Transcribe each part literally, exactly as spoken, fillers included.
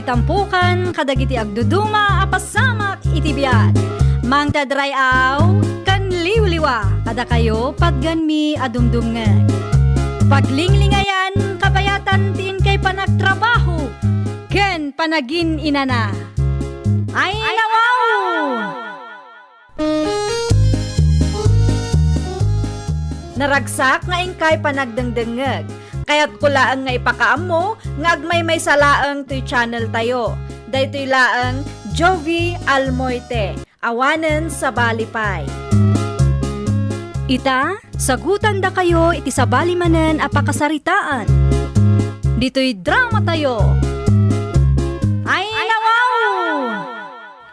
Tampukan kadagiti agduduma a pasamak iti biag. Mangted ray-aw ken liwliwa kadakayo patgenmi a dumdumngeg. Paglinglingayan, kabayatan ti inkay panagtrabaho ken panagin-inana. Ay, nawaw! Naragsak nga inkay panagdengdengngeg. Kayatko laeng nga ipakaammo nga agmaymaysa laeng toy channel tayo. Daytoy laeng Jovie Almoite, awanen sabali pay. Ita, sagutandakayo iti sabali manen a pakasaritaan. Ditoy drama tayo. Ay, nawaw!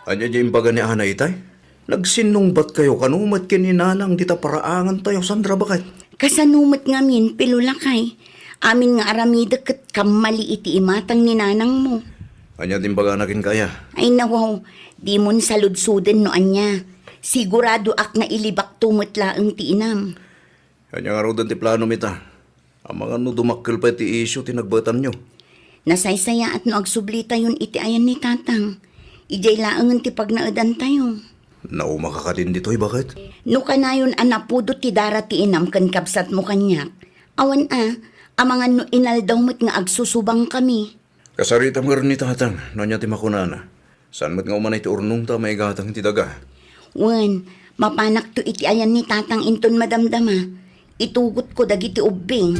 Ania diay imbaga ni Ana itay? Nagsinnungbatkayo kano met ken ni Nanang dita paraangantayo, Sandra, baket? Kasano met ngamin, Pilo, lakay? Amin nga aramidek ket kammali iti imatang ni nanangmo. Ania ti imbagana kenka aya? Ay, nawaw, dimon saludsoden no ania. Siguradoak nga ilibakto met laeng ti inam. Ania ngaruden ti planom ita? Amangan no dumakkel pay ti isyu ti nagbaetanyo. Nasaysayaat no agsublitayon iti ayan ni Tatang. Idiay laengen ti pagnaedantayo. Naumakaka kadin ditoy, baket? No kanayon a napudot ti dara ti inam ken kabsatmo kaniak, awan a, amangan no inaldaw met nga agsusubangkami. Kasaritam ngarud ni Tatang no ania ti makunana. Saan met nga umanay ti urnongta a maigatang iti daga? Wen, mapanakto iti ayan ni Tatang inton madamdama. Itugotko dagiti ubbing.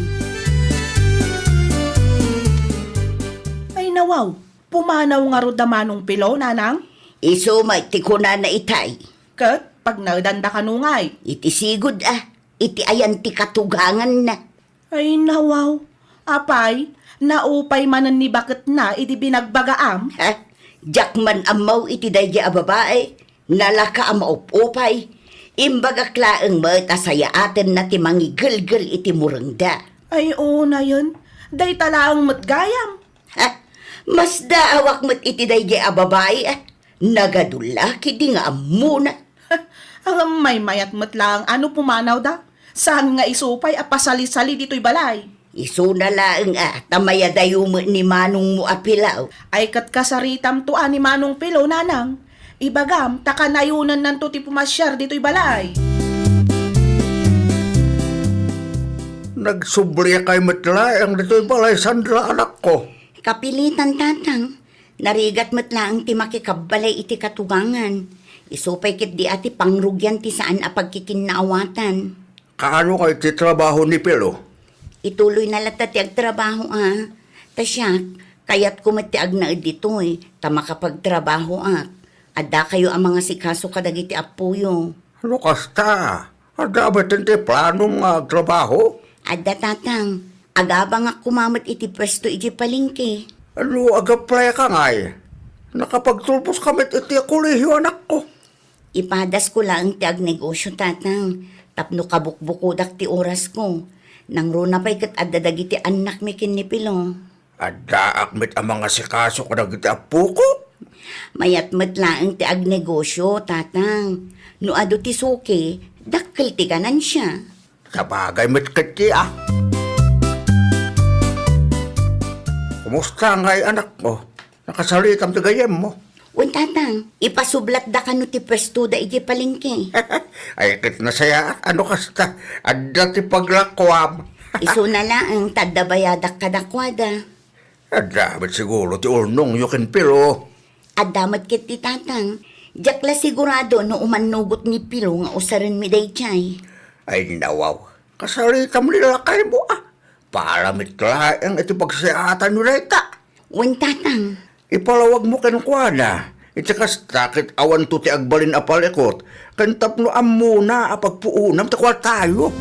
Ay, nawaw, pumanaw ngarud da Manong Pilo, Nanang? Isu met ti kunana itay. Ket pagnaedanda kano ngay? Iti sigud a, iti ayan ti katuganganna. Ay, nawaw. Apay, naupay manen ni baketna idi binagbagaam? Ha? Diak man ammo iti daydi a babai. Nalaka a maup-upay. Imbagak laeng met a sayaatenna ti mangigelgel iti murengda. Ay, unayen. Dayta laeng met gayam. Ha? Masdaawak met iti daydi a babai, a. Nagadulla ketdi nga ammona. Ngem maymayat met laeng a no pumanawda. Saan nga isu pay a pasalisali ditoy balay? Isuna laeng a, ta mayadayo met ni manongmo a Pilaw. Ay, ket kasaritamto a ni Manong Pilo, Nanang. Ibagam, ta kanayonennanto ti pumasiar ditoy balay. Nagsubliakay met laeng ditoy balay, Sandra, anakko. Kapilitan, Tatang. Narigat met laeng ti makikabbalay iti katugangan. Isu pay ketdi a ti pangrugian ti saan a pagkikinnaawatan. Kaano ngay ti trabaho ni Pilo? Ituloyna latta ti agtrabaho a. Ta siak, kayatko met ti agnaed ditoy, ta makapagtrabahoak. Addakayo a mangasikaso kadagiti appoyo. No kasta, adda met ti planom nga agtrabaho? Adda, Tatang. Agabangak koma met iti puesto idiay palengke. No agaplayka ngay, nakapagtulposka met iti kolehio, anakko. Ipadasko laeng ti agnegosio, Tatang, tapno kabukbukodak ti orasko. Nangruna pay ket adda dagiti annakmi ken ni Pilo. Addaak met a mangasikaso kadagiti appoko. Mayat met laeng ti agnegosio, Tatang. No adu ti suki, dakkel ti ganansia. Sabagay met ketdi a. Kumusta ngay, anakko? Nakasaritam ti gayyemmo? Wen, Tatang, ipasublatda kano ti puestoda idiay palengke. Ay, ket nasayaat a no kasta, adda ti paglakuam. Isuna laeng ta adda bayadak kadakuada. Adda met siguro ti urnongyo ken Pilo. Adda met ketdi, Tatang. Diak la sigurado no umannugot ni Pilo nga usarenmi daydiay. Ay, nawaw. Kasaritam ni lakaymo a. Para met laeng iti pagsayaatanyo dayta. Wen, Tatang. Ipalawagmo kenkuana. Iti kasta ket awanto ti agbalin a palikut, ken tapno ammona a pagpuonam ti kuartayo.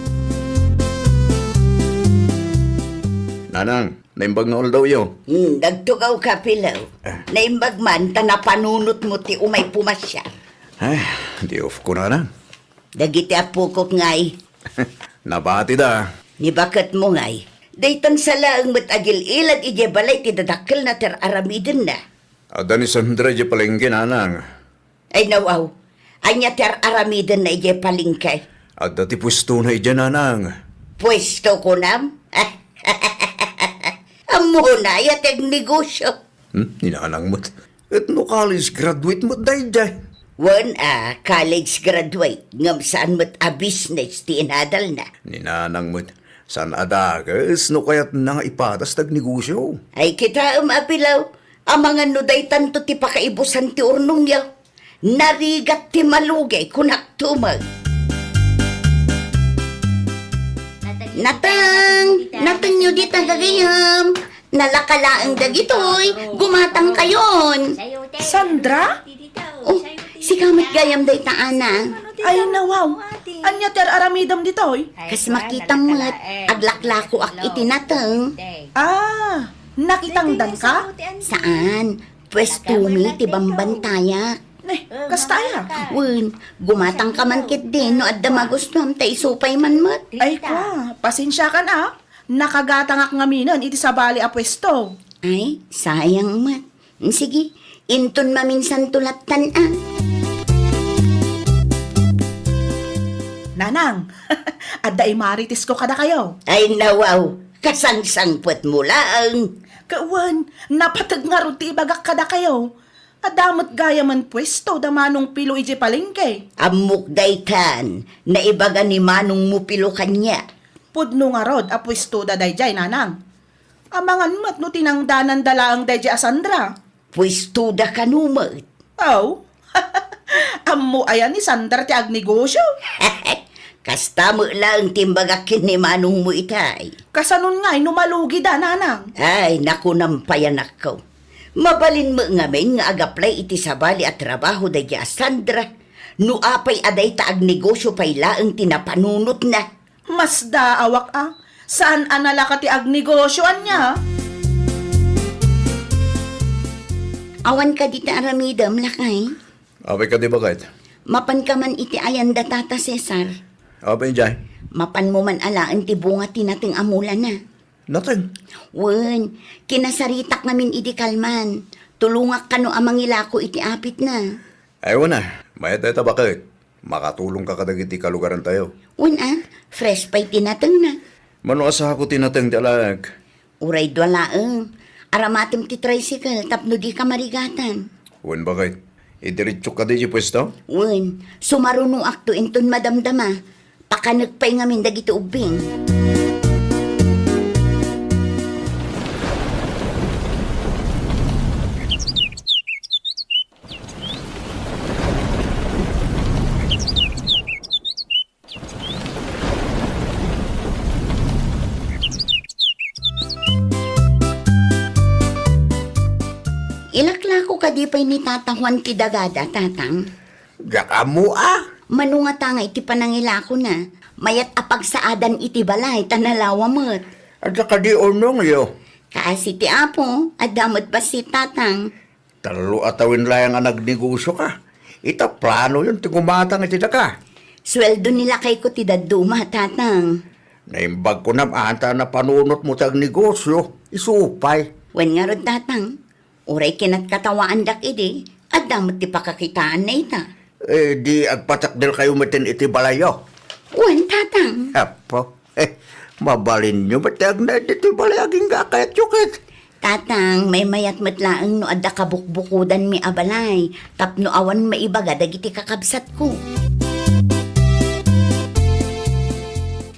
Nanang, naimbag nga aldawyo. Hmm, nagtugawka, Pilaw. Ah. Naimbag man ta napanunotmo ti umay pumasiar. Ay, di of ko, Nanang. Dagiti appokok ngay. Nabatida. Ni baketmo ngay. Daytan sa laeng met agil-ilad idiay balay ti dadakkelna ti ar-aramidenna. Adda ni Sandra idiay palengke, Nanang. Ay, nawaw. Ania ti ar-aramidenna idiay palengke? Adda ti puestona idiay, Nanang. Puesto, kunam? Ammona aya ti agnegosio. Hmm? Ni Nanang met. Ket no college graduate met daydiay? Wen a, college graduate, ngem saan met a business ti inadalna. Ni Nanang met, saan a dakes no kayatna nga ipadas ti agnegosyo. Ay, kitaem a bilaw, amangan no daytanto ti pakaibusan ti urnongyo. Narigat ti malugay, kunak tumet. Nateng! Natengyo dita gagayem! Nalaka laeng dagitoy! Gumatangkayon! Sandra? Oh, sika met gayam dayta, Ana. Ay, nawaw. Ania ti ar-aramidem ditoy? Kas makitam met, aglaklakoak iti nateng. Ah, nakitangdanka? Saan? Puestomi ti bambantayak. Ne, kasta aya? Wen, gumatangka man ketdi no adda magustuam ta isu pay man met. Ay, kua, pasensiakan a. Nakagatangak ngaminen iti sabali a puesto. Ay, sayang met. Sige, inton maminsanto lattan a. Nanang, adda imaritesko kadakayo. Ay, nawaw, kasangsangpetmo laeng. Kawan, napateg ngarud ti ibagak kadakayo. Adda met gayamen puesto da Manong Pilo idiay palengke. Ammok daytan, naibaga ni Manongmo Pilo kaniak. Pudno ngarud a puestoda daydiay, Nanang. Amangan met no tinangdananda laeng daydiay a Sandra. Puestoda kano met? Aw, ammo aya ni Sandra ti agnegosyo? Kasta met laeng ti imbagak ken ni Manongmo itay. Kasanon ngay no malugida, Nanang? Ay, nakunam pay a nakkaw. Mabalin met ngamin nga agaplay iti sabali a trabaho daydiay a Sandra no apay a dayta agnegosyo pay laeng ti napanunotna. Masdaawak a, saan a nalaka ti agnegosyo, ania? Awan kadi ti aramidem, lakay? Apay kadi, baket? Mapanka man iti ayanda, Tata Cesar. Apay idiay? Mapanmo man alaen ti bunga ti nateng a mulana. Nateng? Wen, kinasaritak ngamin idi kalman. Tulongak kano a mangilako iti apitna. Ay, wen a, mayat dayta, baket. Makatulongka kadagiti kalugarantayo. Wen a, fresh pay ti natengna. Mano a sako ti nateng ti alaek? Uray dua laeng. Aramatem ti tricycle tapno dika marigatan. Wen, baket. Idiretsok kadi idiay puesto? Wen, sumarunoakto inton madamdama. Pakanek pay ngamin dagiti ubbing. Ilaklako kadi pay ni Tata Juan ti dagada, Tatang? Diak ammo a. Mano ngata nga iti panangilakona, mayat a pagsaadan iti balay ta nalawa met. Adda kadi urnongyo? Kaasi ti Apo, adda met bassit, Tatang. Tallo a tawen laeng a nagnegosioka. Ita planoyon ti gumatang iti daga. Sueldo ni lakayko ti dadduma, Tatang. Naimbag ko nam ata napanunotmo ti agnegosio. Isu pay. Wen ngarud, Tatang. Uray kinatkawaandak idi, adda met ti pakakitaanna ita. Eh, di agpatakderkayo metten iti balayyo? Wen, Tatang. Apo. Eh, mabalinyo met ti agnaed ditoy balay agingga a kayatyo ket. Tatang, maymayat met laeng no adda kabukbukodanmi a balay tapno awan maibaga dagiti kakabsatko.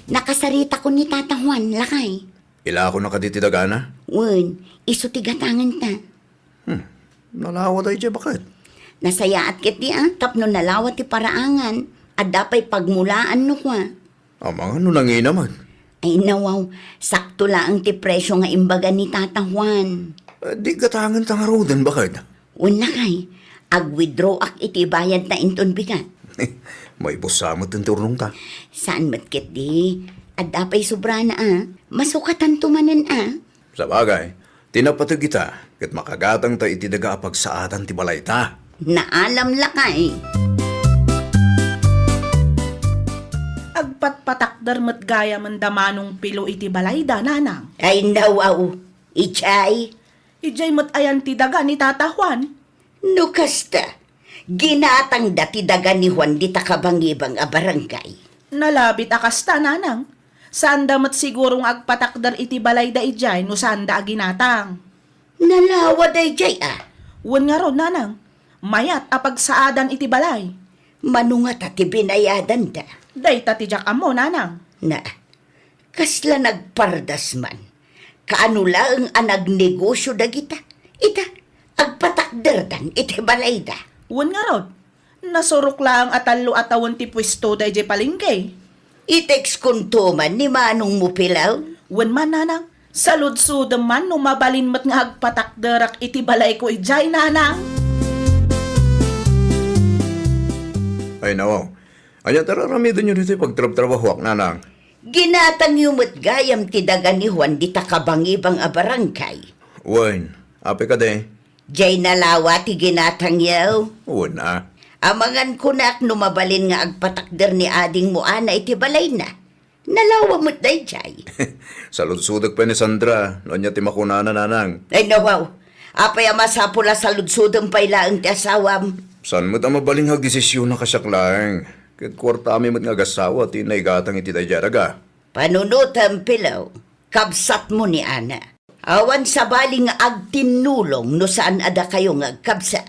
Nakasaritakon ni Tata Juan, lakay. Ilakona kadi ti dagana? Wen, isu ti gatangenta. Hmm, nalawa daydiay, baket. Nasayaat ketdi a, tapno nalawa ti paraangan, adda pay pagmulaan no kua. Amangan no nangina met. Ay nawaw, sakto laeng ti presio nga imbaga ni Tata Juan. Eh, di gatangenta ngaruden, baket? Wen, lakay, ag-withdrawak iti bayadta inton bigat. Maibusa met ti urnongta. Saan met ketdi, adda pay sobrana a, masukatanto manen a. Sabagay, ti napateg ita, ket makagatangta iti daga a pagsaadan ti balayta. Naalam, lakay. Agpatpatakder met gayamen da Manong Pilo iti balayda, Nanang. Ay, nawaw. Idiay? Idiay met ayan ti daga ni Tata Juan? No kasta, ginatangda ti daga ni Juan dita kabangibang a barangay. Nalabit a kasta, Nanang. Saanda met siguro nga agpatakder iti balayda idiay no saanda a ginatang. Nalawa daydiay a. Wen ngarud, nanang. Mayat a pagsaadan iti balay. Mano ngata ti binayadanda? Dayta ti diak ammo, nanang. Na, kasla nagpardas man. Kaano laeng a nagnegosio dagita? Ita, agpatakderdan iti balayda. Wen ngarud, nasurok laeng a tallo a tawen ti puesto daydiay palengke. I-text kunto man ni manongmo, Pilaw. Wen man, nanang, saludsodem man no mabalin met nga agpatakderak iti balayko idiay, nanang. Ay, nawaw. Ania ti ar-aramidenyo ditoy pagtrabtrabahoak, nanang? Ginatangyo met gayam ti daga ni Juan dita kabangibang a barangay. Wen, apay kadi? Diay nalawa ti ginatangyo. Wen a. Amangan kunak no mabalin nga agpatakder ni adingmo Ana iti balayna. Nalawa met daydiay. Saludsodek pay ni Sandra no ania ti makunana, nanang. Ay, nawaw. Apay a masapul a saludsodem pay laeng ti asawam? Saan met a mabalin nga agdesisiona a siak laeng. Ket kuartami met nga agassawa ti naigatang iti daydiay a daga. Panunotem, Pilaw, kabsatmo ni Ana. Awan sabali nga agtinnulong no saan a dakayo nga agkabsat.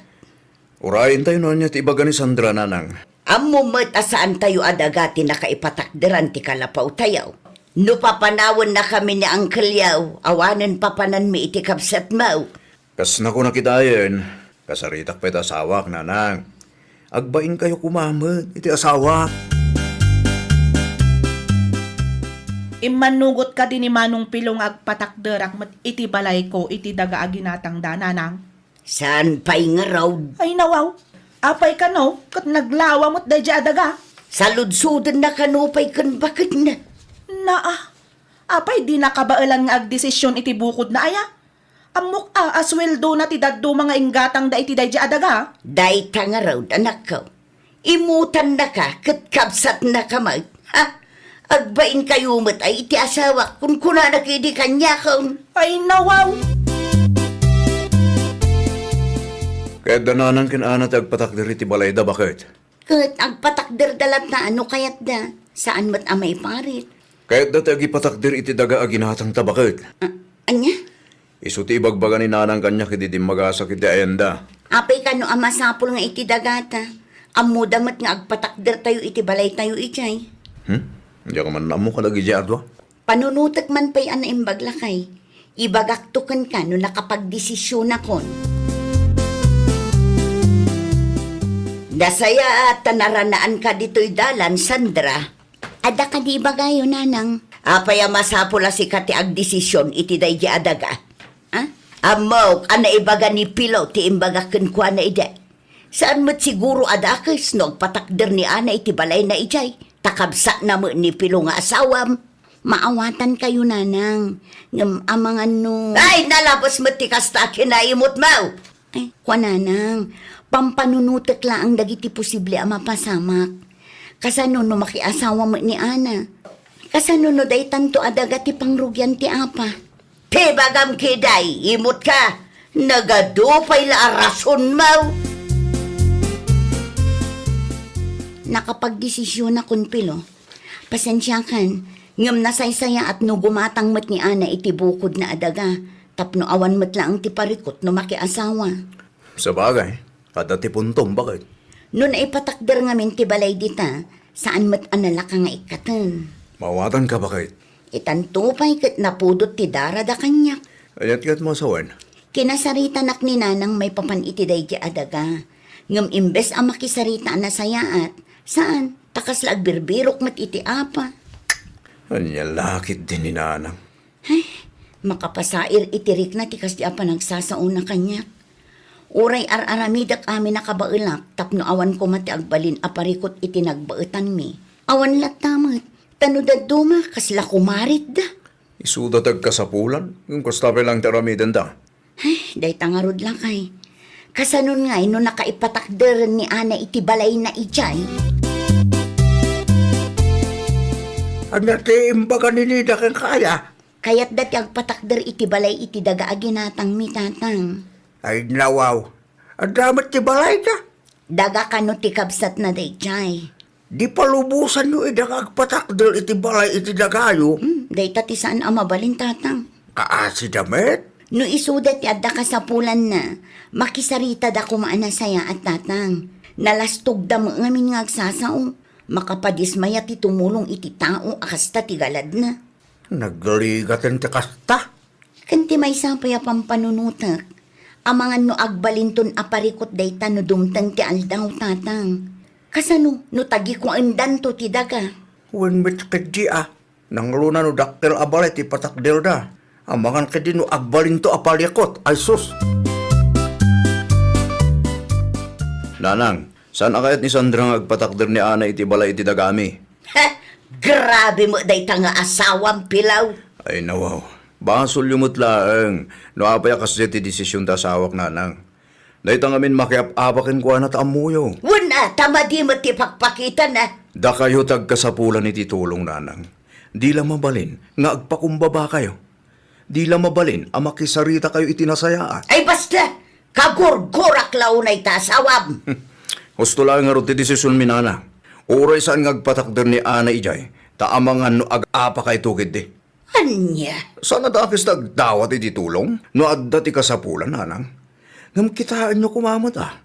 Urayentayo no ania ti ibaga ni Sandra, nanang. Ammo met a saantayo a daga ti nakaipatakderan ti kalapawtayo. No papanawennakami ni Uncle Yao, awanen papananmi iti kabsatmo. Kas nakunak itayen, kasaritak pay ti asawak, nanang. Agbainkayo koma met iti asawak. Immannugot kadi ni Manong Pilo nga agpatakderak met iti balayko iti daga a ginatangda, nanang? Saan pay ngarud? Ay, nawaw. Apay kano, ket naglawa met daydiay a daga? Saludsodennaka nupay ken baketna. Naa, apay di nakabaelan nga agdesisyon iti bukodna aya? Ammok a, a suweldona ti dadduma nga inggatangda iti daydiay a daga? Dayta ngarud, anakko. Imutannaka ket kabsatnaka met. Ha? Agbainkayo met ay iti asawak, kunkunanak idi kaniakon. Ay, nawaw! Kayatda nanang ken Ana ti agpatakder iti balayda, baket? Ket agpatakderda latta no kayatda. Saan met a maiparit. Kayatda ti agipatakder iti daga a ginatangta, baket? A-, ania? Isu ti ibagbaga ni nanang kaniak idi dimmagasak iti ayanda. Apay kano a masapul nga iti dagata? Ammoda met nga agpatakdertayo iti balaytayo idiay. Hmm? Diak man ammo kadagidiay a dua. Panunotek man pay a naimbag, lakay. Ibagakto kenka no nakapagdesisionakon. Nasayaat ta naranaanka ditoy dalan, Sandra. Adda kadi ibagayo, nanang? Apay a masapul a sika ti agdesision iti daydi a daga? Ha? Ammok a naibaga ni Pilo ti imbagak kenkuana idi. Saan met siguro a dakes no agpatakder ni Ana iti balayna idiay, ta kabsatna met ni Pilo nga asawam. Maawatankayo, nanang. Ngem amangan no... Ay, nalabes met ti kasta a kinaimutmo! Ay, kua, nanang, pampanunotek laeng dagiti posible a mapasamak. Kasano no makiasawa met ni Ana? Kasano no daytanto a daga ti pangrugian ti apa? Ti bagam, kiday, imutka, nagadu pay la a rasonmo. Nakapagdesisionakon, Pilo. Pasensiakan, ngem nasaysayaat no gumatang met ni Ana iti bukodna a daga, tapno awan met laeng ti parikut no makiasawa. Sabagay, adda ti puntom, baket? No naipatakder ngamin ti balay dita, saan met a nalaka nga ikkaten. Maawatanka, baket? Itanto pay ket napudot ti darada kaniak. Ayat ket masawen? Kinasaritanak ni Nanang maipapan iti daydi a daga. Ngem imbes a makisarita a nasayaat, saan, ta kasla agbirbirok met iti apa. Ania la ketdi ni Nanang? Ay, makapasair iti rikna ti kasdi a panagsasaona kaniak. Uray ar-aramidek amin a kabaelak tapno awan koma ti agbalin a parikut iti nagbaetanmi. Awan latta met, ta no dadduma, kasla kumaritda. Isuda ti agkasapulan, ngem kasta pay laeng ti aramidenda. Ay, dayta ngarud, lakay. Kasanon ngay no nakaipatakderen ni Ana iti balayna idiay? Ania ti imbaga ni Nida kenka aya? Kayatda ti agpatakder iti balay iti daga a ginatangmi, Tatang. Ay, nawaw. Adda met ti balayda. Daga kano ti kabsatna daydiay? Di palubosanyo ida nga agpatakder iti balay iti dagayo? Hmm, dayta ti saan a mabalin, Tatang. Kaasida met? No isuda ti adda kasapulanna, makisaritada koma a nasayaat, Tatang. Nalastogda met ngamin nga agsasao. Makapadismayat ti tumulong iti tao a kasta ti galadna. Nagligaten ti kasta. Ken ti maysa pay a pampanunotek, amangan no agbalinton a parikut dayta no dumteng ti aldaw, Tatang. Kasano no tagikuendanto ti daga? Wen met ketdi a, nangruna no dakkel a balay ti patakderda. Amangan ketdi no agbalinto a parikut, ay sus! Nanang, saan a kayat ni Sandra nga agpatakder ni Ana iti balay iti dagami? Heh, grabe met dayta nga asawam, Pilaw. Ay, nawaw. Basolyo met laeng no apay a kasdiay ti desisyon ti asawak, Nanang. Dayta ngamin makiap-apa kenkuana ta ammoyo. Wen a, ta madi met ti pakpakitana. Dakayo ti agkasapulan iti tulong, Nanang. Di la mabalin nga agpakumbabakayo. Di la mabalin a makisaritakayo iti nasayaat. Ay, basta! Kagurgurak la unay ta asawam. Husto laeng ngarud ti desisionmi, Nana. Uray saan nga agpatakder ni Ana idiay, ta amangan no ag-apakayto ketdi. Ania? Saan a dakes ti agdawat iti tulong no adda ti kasapulan, Nanang. Ngem kitaenyo koma met a,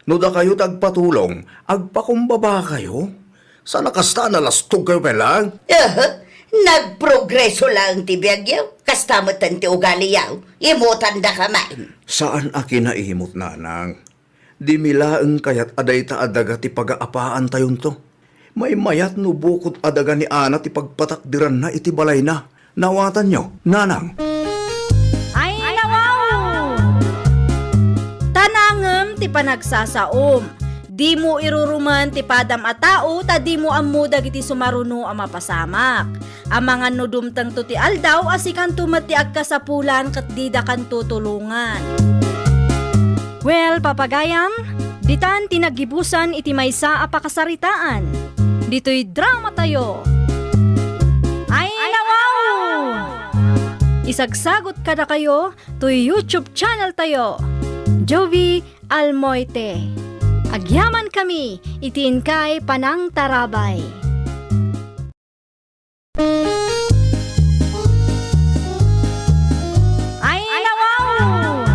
no dakayo ti agpatulong, agpakumbabakayo. Saan a kasta a nalastogkayo pay laeng? Aha, nagprogreso laeng ti biagyo. Kasta metten ti ugaliyo. Imutandaka man. Saan a kinaimut, Nanang. Dimi laeng kayat a dayta a daga ti pagaapaantayonto. Maymayat no bukod a daga ni Ana ti pagpatakderanna iti balayna. Naawatanyo, Nanang? Ay, nawaw! Ta nangem ti panagsasaom. Dimo irurumen ti padam a tao ta dimo ammo dagiti sumaruno a mapasamak. Amangan no dumtengto ti aldaw a sikanto met ti agkasapulan ket didakanto tulongan. Well, papagayam, ditan ti naggibusan iti maysa a pakasaritaan. Ditoy dramatayo. Ay, nawaw! Isagsagot kadakayo toy YouTube channel tayo, Jovie Almoite. Agyamankami iti inkay panangtarabay. Ay, nawaw!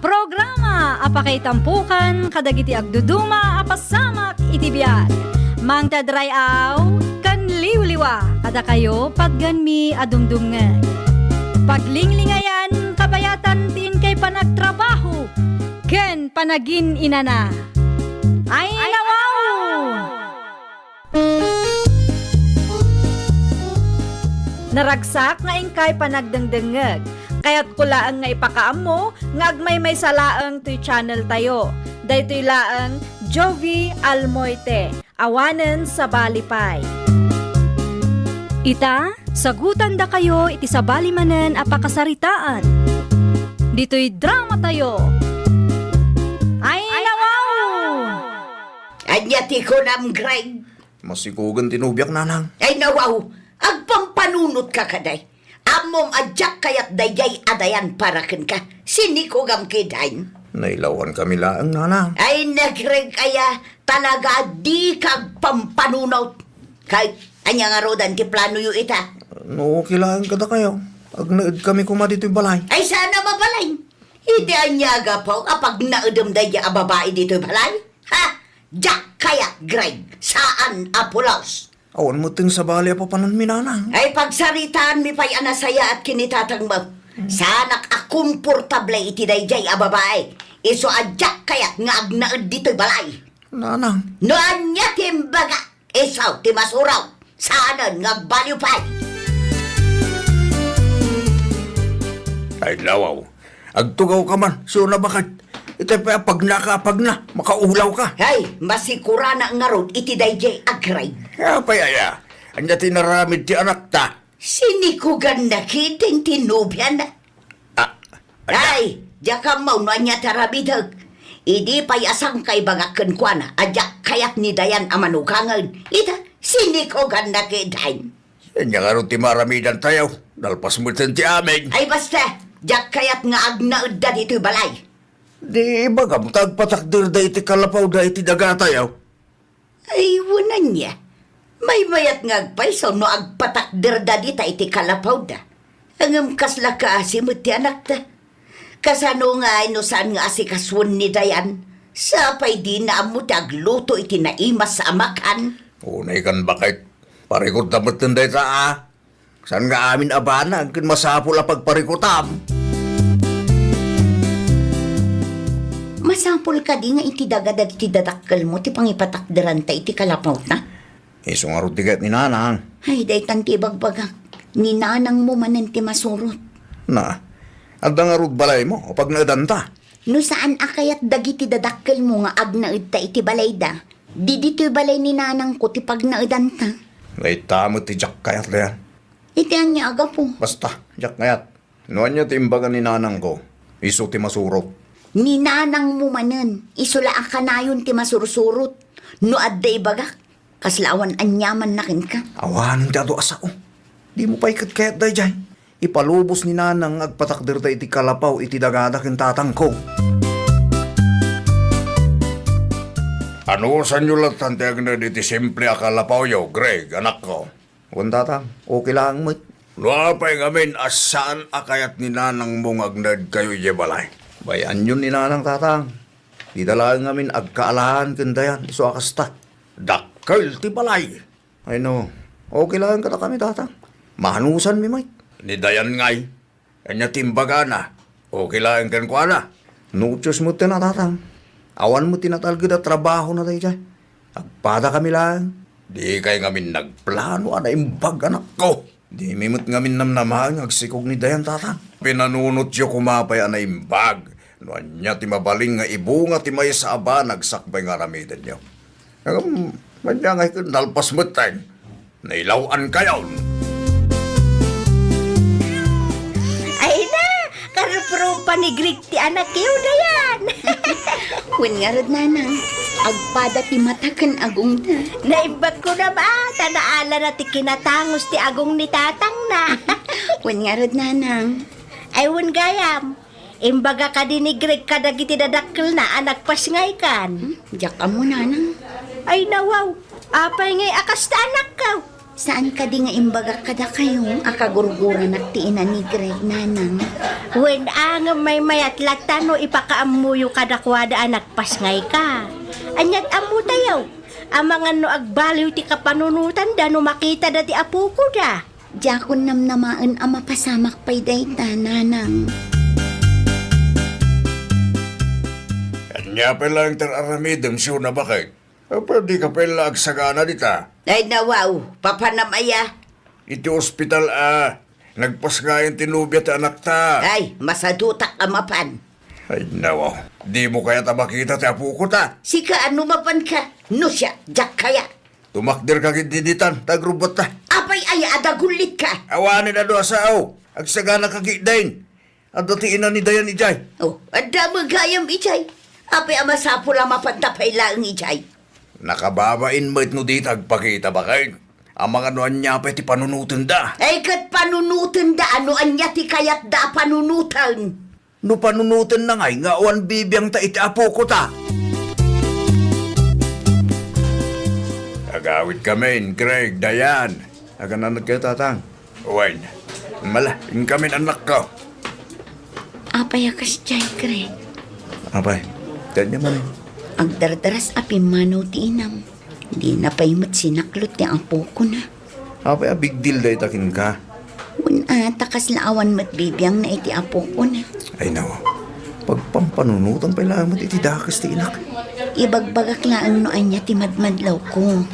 Programa a pakaitampokan kadagiti agduduma a pasamak iti biag. Mangted ray-aw ken liwliwa kadakayo patgenmi a dumdumngeg. Paglinglingayan, kabayatan ti inkay panagtrabaho ken panagin-inana. Ay, nawaw! Naragsak nga inkay panagdengdengngeg. Kayatko laeng nga ipakaammo nga agmaymaysa laeng toy channel tayo. Daytoy laeng Jovie Almoite, awanen sabali pay. Ita, sagutandakayo iti sabali manen a pakasaritaan. Ditoy dramatayo. Ay, nawaw! Ania ti kunam, Greg? Masikogen ti nobiak, Nanang. Ay, nawaw, agpampanunotka kadi. Ammom a diak kayat daydiay a dayan para kenka. Sinikogam ketdin. Nailawankami laeng, Nanang. Ay, Greg aya, talaga a dika agpampanunot. Kay, ania ngaruden ti planoyo ita? No okay laeng kadakayo, agnaedkami koma ditoy balay. Ay, saan a mabalin. Idi ania a gapu a pagnaedem daydiay a babai ditoy balay? Ha? Diak kayat, Greg. Saan a pulos. Awan metten sabali a papananmi, Nanang. Ay, pagsaritaanmi pay a nasayaat ken ni tatangmo. Hmm. Saanak a komportable iti daydiay a babai. Isu a diak kayat nga agnaed ditoy balay. Nanang. No ania ti imbagak, isu ti masuraw. Saanen nga agbaliw pay. Ay, nawaw. Agtugawka man, siuna baket. Itay pay a pagnaka a pagna, makaulawka. Ay, masikuranak ngarud iti daydiay a Greg. Apay aya? Ania ti inaramid ti anakta? Sinikoganna ketdin ti nobiana. Ah, ania? Ay, diak ammo no ania ti aramidek. Idi pay a sangkay bagak kenkuana a diak kayat ni Dayan a manugangen. Ita, sinikoganna ketdin. Ania ngarud ti maaramidantayo? Nalpas metten ti amin. Ay basta, diak kayat nga agnaedda ditoy balay. Di ibagam ta agpatakderda iti kalapawda iti dagatayo? Ay, wen ania. Maymayat nga agpayso no agpatakderda dita iti kalapawda. Ngem kasla kaasi met ti anakta. Kasano ngay no saan nga asikasuen ni Dayan? Sapay dina ammo ti agluto iti naimas a makan. Unay kan baket. Parikutta metten dayta a. Saan nga amin a banag ken masapul a pagparikutam? Masapul kadi nga iti daga dagiti dadakkelmo ti pangipatakderanta iti kalapawta? Isu ngarud ti kayat ni Nanang. Ay, daytan ti ibagbagak. Ni Nanangmo manen ti masurot. Na, adda ngarud balaymo, pagnaedanta? No saan a kayat dagiti dadakkelmo nga agnaedta iti balayda, di ditoy balay ni Nanangko ti pagnaedanta. Dayta met ti diak kayat, Dayan. Iti ania a gapu? Basta, diak kayat. No ania ti imbaga ni Nanangko, isu ti masurot. Ni Nanangmo manen, isu la a kanayon ti masursurot. No adda ibagak, kasla awan aniamanna kenka. Awanen ti adu a sao. Dimo pay ket kayat daydiay. Ipalubos ni Nanang nga agpatakderda iti kalapaw iti dagada ken tatangko. Anusanyo lattan ti agnaed iti simple a kalapawyo, Greg, anakko? Wen, Tatang, okay laeng met. No apay ngamin a saan a kayat ni Nanangmo nga agnaedkayo idiay balay? Bay-anyon ni Nanang, Tatang. Dita laeng ngamin agkaalaan ken Dayan, isu a kasta. Dakkel ti balay. Ay no, okay laeng kadakami, Tatang. Manusanmi met. Ni Dayan ngay, ania ti imbagana? Okay laeng kenkuana? Notios met ti natatang. Awan met ti natalged a trabahona daydiay. Agpadakami laeng. Dikay ngamin nagplano a naimbag, anakko. Dimi met ngamin namnamaen nga agsikog ni Dayan, tatang. Pinanunotyo koma pay a naimbag no ania ti mabalin nga ibunga ti maysa a banag sakbay nga aramidenyo. Ngem, ania ngay ket nalpas metten. Nailaw-ankayon. Ay na, karuprupa ni Greg ti anakyo, Dayan. Wen ngarud, nanang, agpada ti mata ken agongna. Naimbag ko na ba, ta naalana ti kinatangus ti agong ni tatangna. Wen ngarud, nanang. Ay, wen gayam. Imbaga kadi ni Greg kadagiti dadakkelna a nagpasngaykan? Hmm, diak ammo, nanang. Ay, nawaw. Apay ngay a kasta, anakko? Saan kadi nga imbagak kadakayo a kagurguranak ti ina ni Greg, nanang? Wen, a, ngem maymayat latta no ipakaammoyo kadakuada a nagpasngayka. Aniat ammotayo? Amangan no agbaliw ti kapanunotanda no makitada ti apokoda. Diakon namnamaen a mapasamak pay dayta, nanang. Ania pay laeng ti ar-aramidem, Siuna, baket? Apay, dika pay la agsagana dita? Ay, nawaw, papanam aya? Iti ospital a nagpasngayen ti nobia ti anakta. Ay, masadutak a mapan. Ay, nawaw, dimo kayat a makita ti apoko ta? Sika, ano mapanka? No siak, diak kayat. Tumakderka ketdi ditan, ta agrubbotta. Apay aya a dagullitka? Awanen adu a sao. Agsaganaka ketdin. Adda ti ina ni Dayan idiay. Oh, adda met gayam idiay. Apay a masapul a mapanta pay laeng idiay? Nakababain met no dita agpakita, baket. Amangan no ania pay ti panunotenda. Ay, ket panunotenda, ano ania ti kayatda a panunoten? No panunotenna ngay nga awan bibiangta iti apoko ta. Agawidkamin, Greg, Dayan. Agananadkayo, tatang. Wen, mala, inkamin, anakko. Apay a kasdiay, Greg? Apay, diak nia manen. Agdardaras a pimmanaw ti inam. Dina pay met sinaklot ti apokona. Apay a big deal dayta kenka? Wen a, ta kasla awan met bibiangna iti apokona. Ay, nawa. Pagpampanunotan pay laeng met iti dakes ti inak. Ibagbagak laeng no ania ti madmadlawko.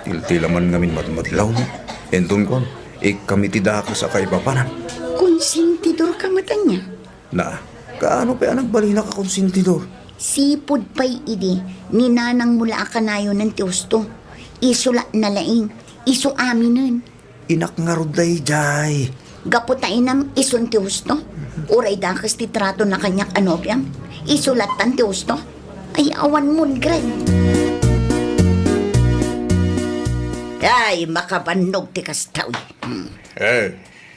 Tiltila man ngamin madmadlawmo. Inton kuan, ikkam iti dakes a kaipapanan. Konsentidorka met ania? Na, kaano pay a nagbalinaka konsentidor? Sipud pay idi, ni nanangmo la a kanayonen ti husto. Isu la nalaing, isu aminen. Inak ngarud daydiay. Gapu ta inam isun ti husto? Uray dakes ti tratona kaniak a nobiam, isu lattan ti husto? Ay, awan mon, Greg. Ay, makabannog ti kasta, uy. Hmm. Eh,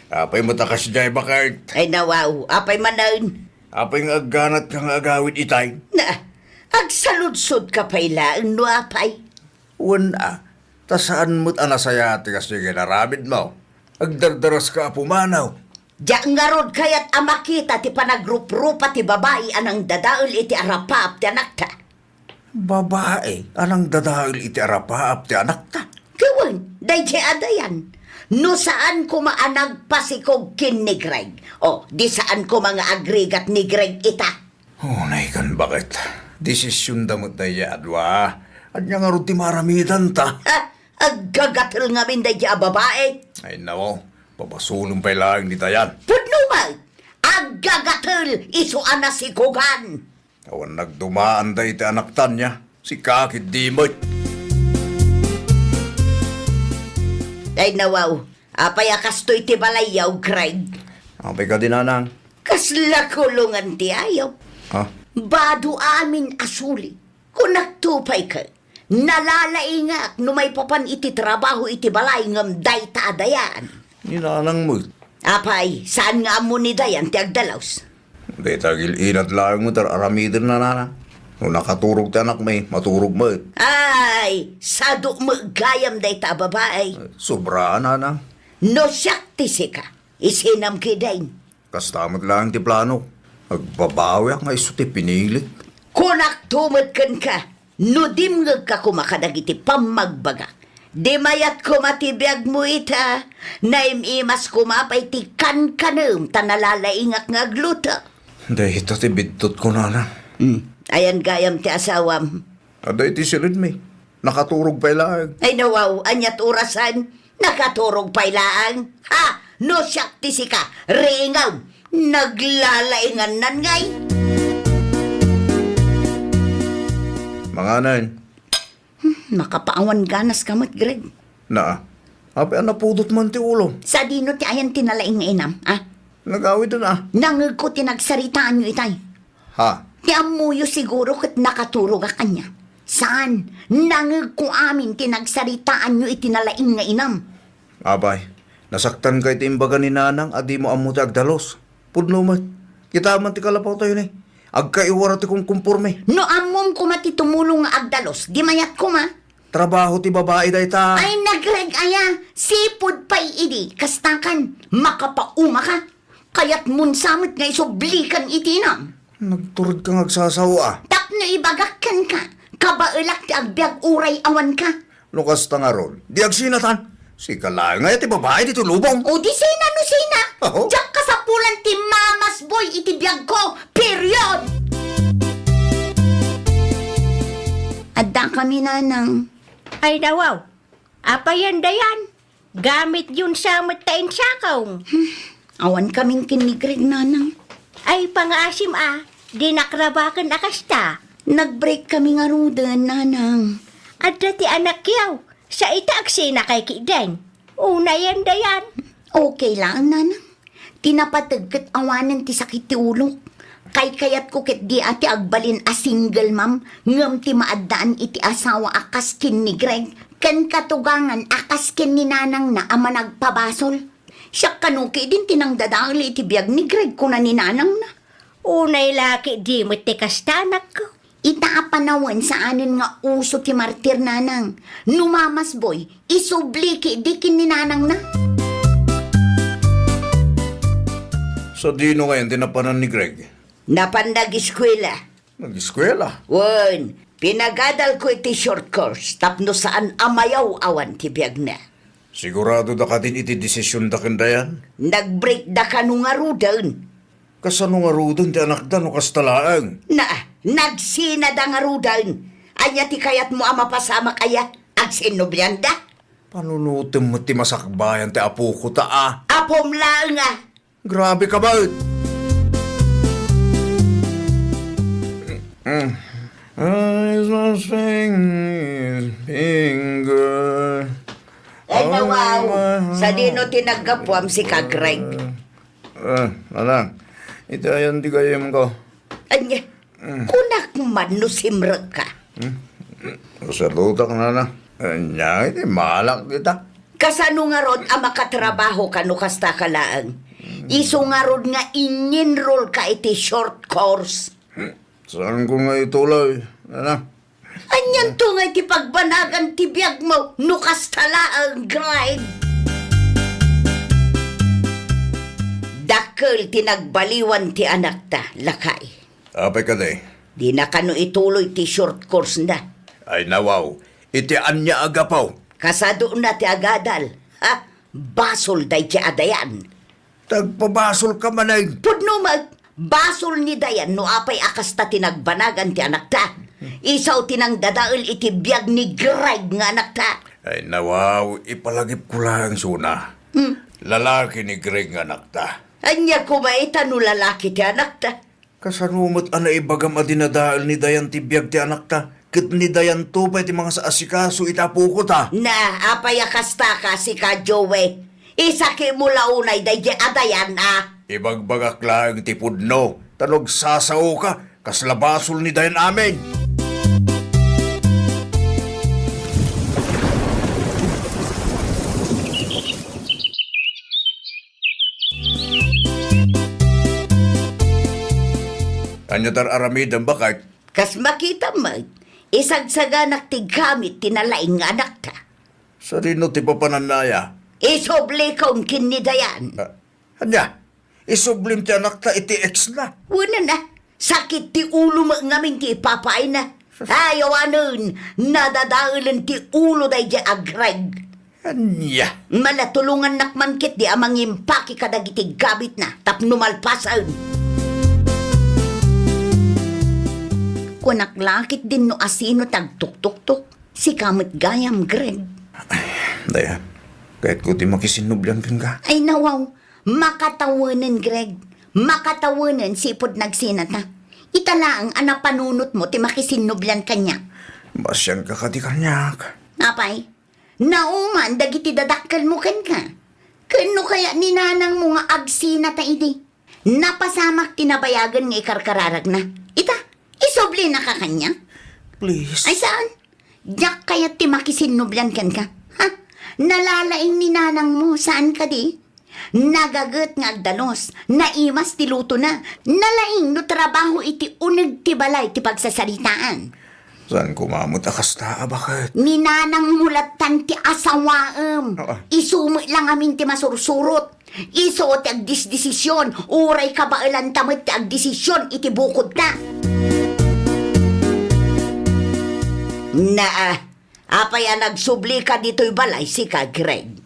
apay met a kasdiay, baket? Ay, nawaw, apay manen? Apay nga agganatka nga agawid itay? Na, agsaludsodka pay laeng no apay? Wen a, ta saan met a nasayaat ti kasdiay nga inaramidmo. Agdardaraska a pumanaw. Diak ngarud kayat a makita ti panagruprupa ti babai a nangdadael iti arapaap ti anakta. Babai a nangdadael iti arapaap ti anakta? Wen, daydiay a Dayan. No saan koma a nagpasikog ken ni Greg, o, di saan koma nga agrigat ni Greg ita. Unay ken baket. Desisionda met daydiay a dua. Ania ngarud ti maaramidanta? Ha? Aggagatel ngamin daydiay a babai? Ay, nao. Pabasolem pay laeng ni Dayan. Pudno met! Aggagatel isu a nasikogan! Awan nagdumaanda iti anakta nia. Sika ketdi met. Ay, nawaw. Apay a kastoy ti balayyo, Greg? Apay kadi, nanang? Kasla kulongan ti ayup. Ha? Bado amin a suli. Kunakto pay ket, nalalaingak no maipapan iti trabaho iti balay ngem dayta a Dayan. Ni nanang met. Apay, saan nga ammo ni Dayan ti agdalos? Dayta agil-inat laeng met ar-aramidenna, nanang. No nakaturog ti anakmi, maturog met. Ay, sadu met gayam dayta a babai. Sobra, nanang. No siak ti sika, isinam ketdin. Kasta met laeng ti planok. Agbabawiak nga isu ti pinilik. Kunakto met kenka, no dimngegka koma kadagiti pammagbagak, di mayat koma ti biagmo ita, naim-imas koma pay ti kankanem ta nalalaingak nga agluto. Dayta ti biddutko, nanang. Hmm. Ayan gayam ti asawam? Adda iti siledmi. Nakaturog pay laeng. Ay, nawaw, aniat orasan? Nakaturog pay laeng. Ha! No siak ti sika, riingem. Naglalaingannan ngay. Manganen. Hmm, makapaawan ganas ka met, Greg. Naa. Apay a napudot man ti ulo. Sadino ti ayan ti nalaing nga inam, a? Nagawid na. Nangegko ti nagsaritaanyo itay. Ha? Ti ammoyo siguro ket nakaturogak ania. Saan, nangegko amin ti nagsaritaanyo iti nalaing nga inam. Apay, nasaktanka iti imbaga ni nanang a dimo ammo ti agdalos. Pudno met. Kita man ti kalapaw tayo ni. Agkaiwara ti kumkumporme. No ammom koma ti tumulong nga agdalos, di mayat koma. Trabaho ti babai dayta. Ay, nagreg aya. Sipud pay idi. Kastakan, makapauma ka. Kayatmon sa met nga isublikan iti inam. Nagtured ka nga agsasawa. Tapno ibagak kenka, kabaelak ti agbiag uray awan ka. No kasta ngarud, di agsinatan. Sika laeng aya ti babai ditoy lubong. O di sina no sina. Aho. Diak kasapulan ti mamasboy iti biagko. Period! Adda kami, nanang. Ay, nawaw. Apayen dayan? Gamityon sa met ta insakaw. Hmm, awan kamin ken ni Greg, nanang. Ay, pangaasim a, dinak rabaken a kasta. Nag-break kami ngaruden, nanang. Adda ti anakyaw, sa ita agsinakay ketdin. Unayen dayan. Okay laeng, nanang. Ti napateg ket awanen ti sakit ti ulok. Kaykayatko ketdi a ti agbalin a single mom ngem ti maaddaan iti asawa a kas ken ni Greg ken katugangan a kas ken ni nanangna a managpabasol. Siak kano ketdin ti nangdadael iti biag ni Greg, kuna ni nanangna. Unay la ketdi met ti kasta, anakko. Ita a panawen saanen nga uso ti martir, nanang. No mamasboy, isubli ketdi ken ni nanangna. Sadino ngayen ti napanan ni Greg? Napan nageskuela. Nageskuela? Wen, pinagadalko iti short course tapno saan a mayaw-awan ti biagna. Sigurado da kadin iti desisionda ken Dayan? Nag-break da kano ngaruden. Kasano ngaruden ti anakda no kasta laeng? Na, nagsinada ngaruden. Ania ti kayatmo a mapasamak aya? Agsinnobianda? Panunotem met ti masakbayan ti apoko ta a. Apom laeng a. Grabe ka ba? Mm. Eyes must sing his finger. Ay, nawaw. Sadino ti naggapuam, sika, Greg? Eh, anak, iti ayan ti gayem ko. Anya, mm, kunak man no simrek ka. Hmm? Salutak na na. Anya, iti malak dita. Kasano ngarud a makatrabaho ka no kasta ka laeng? Isu ngarud nga in-enroll ka iti short course. Hmm? Saan ko nga ituloy? Ano? Anianto nga iti pagbanagan ti biagmo no kasta laeng, Greg? Dakkel ti nagbaliwan ti anakta, lakay. Apay kadi? Dina kano ituloy ti short course na. Ay nawaw, iti ania a gapu? Kasadona ti agadal. Ha? Basol daydi a Dayan. Nagpabasolka manen. Pudno met, basol ni Dayan no apay a kasta ti nagbanagan ti anakta. Isu ti nangdadael iti biag ni Greg nga anakta. Ay nawaw, ipalagipko laeng suna. Hmm. Lalaki ni Greg nga anakta. Ania koma ita no lalaki ti anakta? Kasano met a naibagam a dinadael ni Dayan ti biag ti anakta, ket ni Dayanto pay ti mangasaasikaso iti apokota? Na, apay a kasta ka, sika, Joey? Isakimo la unay daydi a Dayan a. Ibagbagak laeng ti pudno, ta no agsasaoka, kasla basol ni Dayan amin. Ania ti ar-aramidem, baket? Kas makitam met, isagsaganak ti gamit ti nalaing nga anakta. Sadino ti papanannaya? Isublikon ken ni Dayan. Ah, ania? Isublim ti anakta iti ex na? Wen a, sakit ti ulo met ngamin ti ipapaayna. Ay, awanen, nadadaelen ti ulo daydi a Greg. Ania? Mala, tulongannak man ketdi a mangimpake kadagiti gabitna tapno malpasen. Kunak la ketdin no asino ti agtuktuktok. Sika met gayam, Greg. Ay, Dayan, kayatko ti makisinnublian kenka. Ay, nawaw. Makatawenen, Greg. Makatawenen, sipud nagsinata. Ita laeng a napanunotmo ti makisinnublian kaniak. Masianka kadi kaniak? Apay, nauman dagiti dadakkelmo kenka. Ken no kayat ni nanangmo nga agsinata idi, napasamak ti nabayagen nga ikarkararagna. Ita, isublinaka kaniak? Please. Ay, saan? Diak kayat ti makisinnublian kenka. Ha? Nalalaing ni nanangmo, saan kadi? Nagaget nga agdalus, naimas ti lutona, nalaing no trabaho iti uneg ti balay ti pagsasaritaan. Saan koma met a kasta a baket? Ni nanangmo lattan ti asawaem. Oo. Isu met la ngamin ti masursurot. Isu ti agdisdesisyon, uray kabaelanta met ti agdesisyon iti bukodta. Naa, apay a nagsublika ditoy balay, sika, Greg?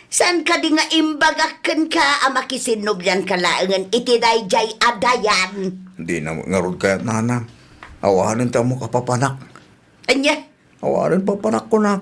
Saan kadi nga imbagak kenka a makisinnublianka laengen iti daydiay a Dayan? Dina ngarud kayat, nanang. Awanen ti ammok a papanak. Ania? Awanen papanak kunak.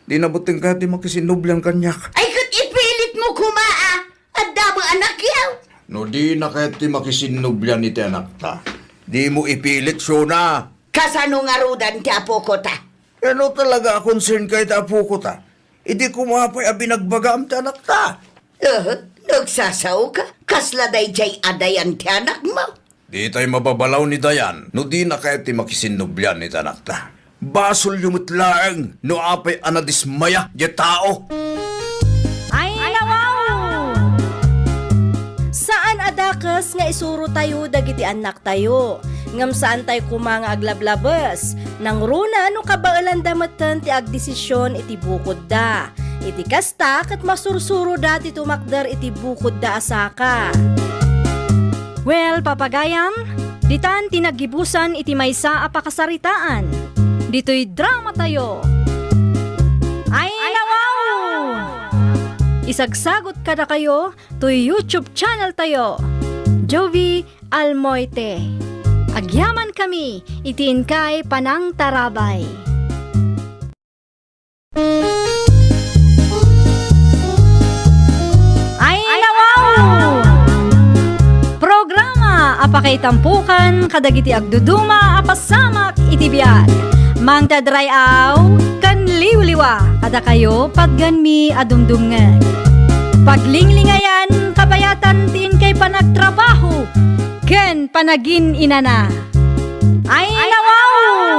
Dina betten kayat ti makisinnublian kaniak. Ay, ket ipilitmo koma a. Adda met anak yaw. No dina kayat ti makisinnublian iti anakta, dimo ipilit, suna. Kasano ngaruden ti apokota? Ania talaga a concernka iti apokota? Idi koma pay a binagbagaam ti anakta. Eh, nagsasaoka? Kasla daydiay a Dayan ti anakmo? Ditay mababalaw ni Dayan no dina kayat ti makisinnublian iti anakta. Basolyo met laeng no apay a nadismaya diay tao. Ay, nawaw! Saan a dakes nga isurotayo dagiti annaktayo, ngem saantay koma nga aglablabes. Nangruna no kabaelanda metten ti agdesisyon iti bukodda. Iti kasta, ket masursuroda ti tumakder iti bukodda a saka. Well, papagayam, ditan ti naggibusan iti maysa a pakasaritaan. Ditoy dramatayo. Ay, nawaw! Isagsagot kadakayo toy YouTube channel tayo, Jovie Almoite. Agyamankami iti inkay panangtarabay. Ay, nawaw! Programa a pakaitampokan kadagiti agduduma a pasamak iti biag. Mangted ray-aw ken liwliwa kadakayo, patgenmi a dumdumngeg. Paglinglingayan, kabayatan ti inkay panagtrabaho ken panagin-inana. Ay, nawaw!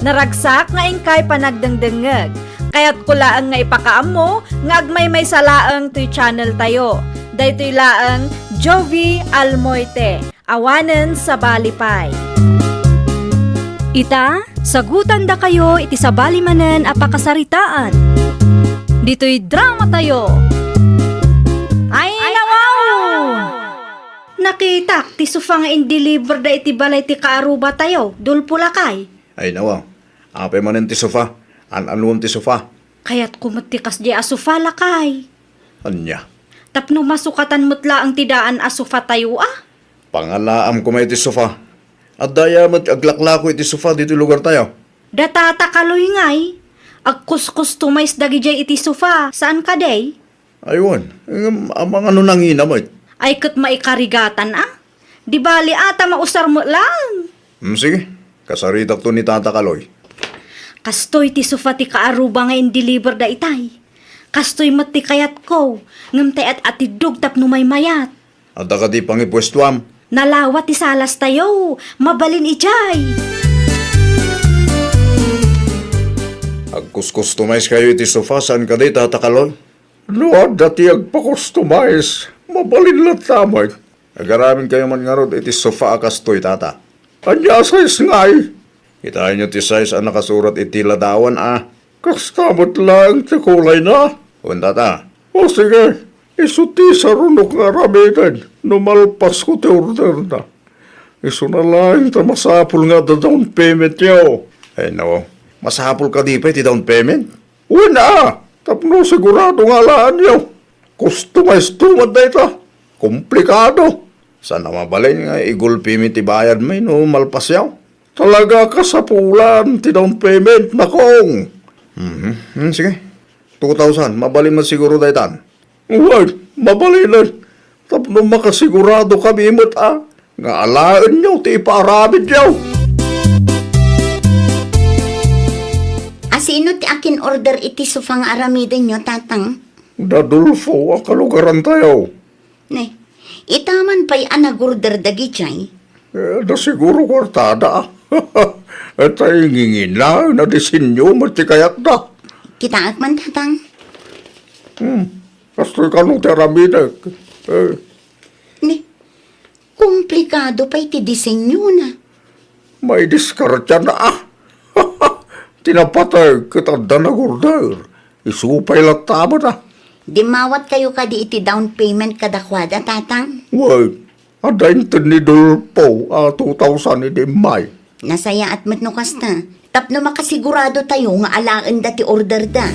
Naragsak nga inkay panagdengdengngeg. Kayatko laeng nga ipakaammo nga agmaymaysa laeng toy channel tayo. Daytoy laeng Jovie Almoite, awanen sabali pay. Ita, sagutandakayo iti sabali manen a pakasaritaan. ditoy dramatayo. Ay, nawaw! Nakitak ti sofa nga in-deliver da iti balay ti kaarubatayo, Dolfo, lakay. Ay, nawaw. Apay manen ti sofa? An-anuem ti sofa? Kayatko met ti kasdiay a sofa, lakay. Ania? Tapno masukatan met laeng ti daan a sofatayo, a. Pangalaam koma iti sofa. Adda aya met aglaklako iti sofa ditoy lugartayo? Da Tata Kaloy ngay, agkus-customize dagidiay iti sofa, saan kadi? Ay, wen, ngem amangan no nangina met. Ay, ket maikarigatan, a? Di bali, a, ta mausar met laeng. Hmm, sige, kasaritakto ni Tata Kaloy. Kastoy ti sofa ti kaaruba nga in-deliver da itay. Kastoy met ti kayatko, ngem tay at-atiddog tapno maymayat. Adda kadi pangipuestoam? Nalawa ti salastayo. Mabalin idiay. Agkus-customize kayo iti sofa, saan kadi, Tata Kaloy? No adda ti agpa-customize, mabalin latta met. Agaramin kayo man ngarud iti sofa a kastoy, Tata. Ania a size ngay? Kitaenyo ti size a nakasurat iti ladawan, a. Kasta met laeng ti kulayna? Wen, Tata. O, sige. Isu ti sarunok nga aramiden no malpasko ti orderna. Isuna laeng ta masapul nga adda down paymentyo. Ay, no. Masapul kadi pay ti down payment? Wen a, tapno sigurado nga alaenyo. Customize to met dayta. Komplikado. Saan a mabalin nga igulpimi ti bayadmi no malpasyo? Talaga kasapulan ti down payment, nakong. Mhm. Hmm, sige. Two thousand, mabalin met siguro daytan. Wen, mabalinen. Tapno makasigurado kami met a nga alaenyo ti ipaaramidyo. A, sino ti akin-order iti sofa nga aramidenyo, Tatang? Da Dolfo a kalugarantayo. Ne, ita man pay a nag-order dagidiay? Eh, da siguro kuartada. Tay ngingina, na disenyo met ti kayatda. Kitaek man, Tatang. Hmm. Kastoy kano ti aramidek. Eh. Ni, komplikado pay ti disenyona. Maidiskartiana, a. Ti napateg ket adda nag-order. Isu pay latta met, a. Dimmawatkayo kadi iti down payment kadakuada, Tatang? Wen, adda inted ni Dolfo a two thousand idi immay. Nasayaat met no kasta, tapno makasigurado tayo nga alaenda ti orderda.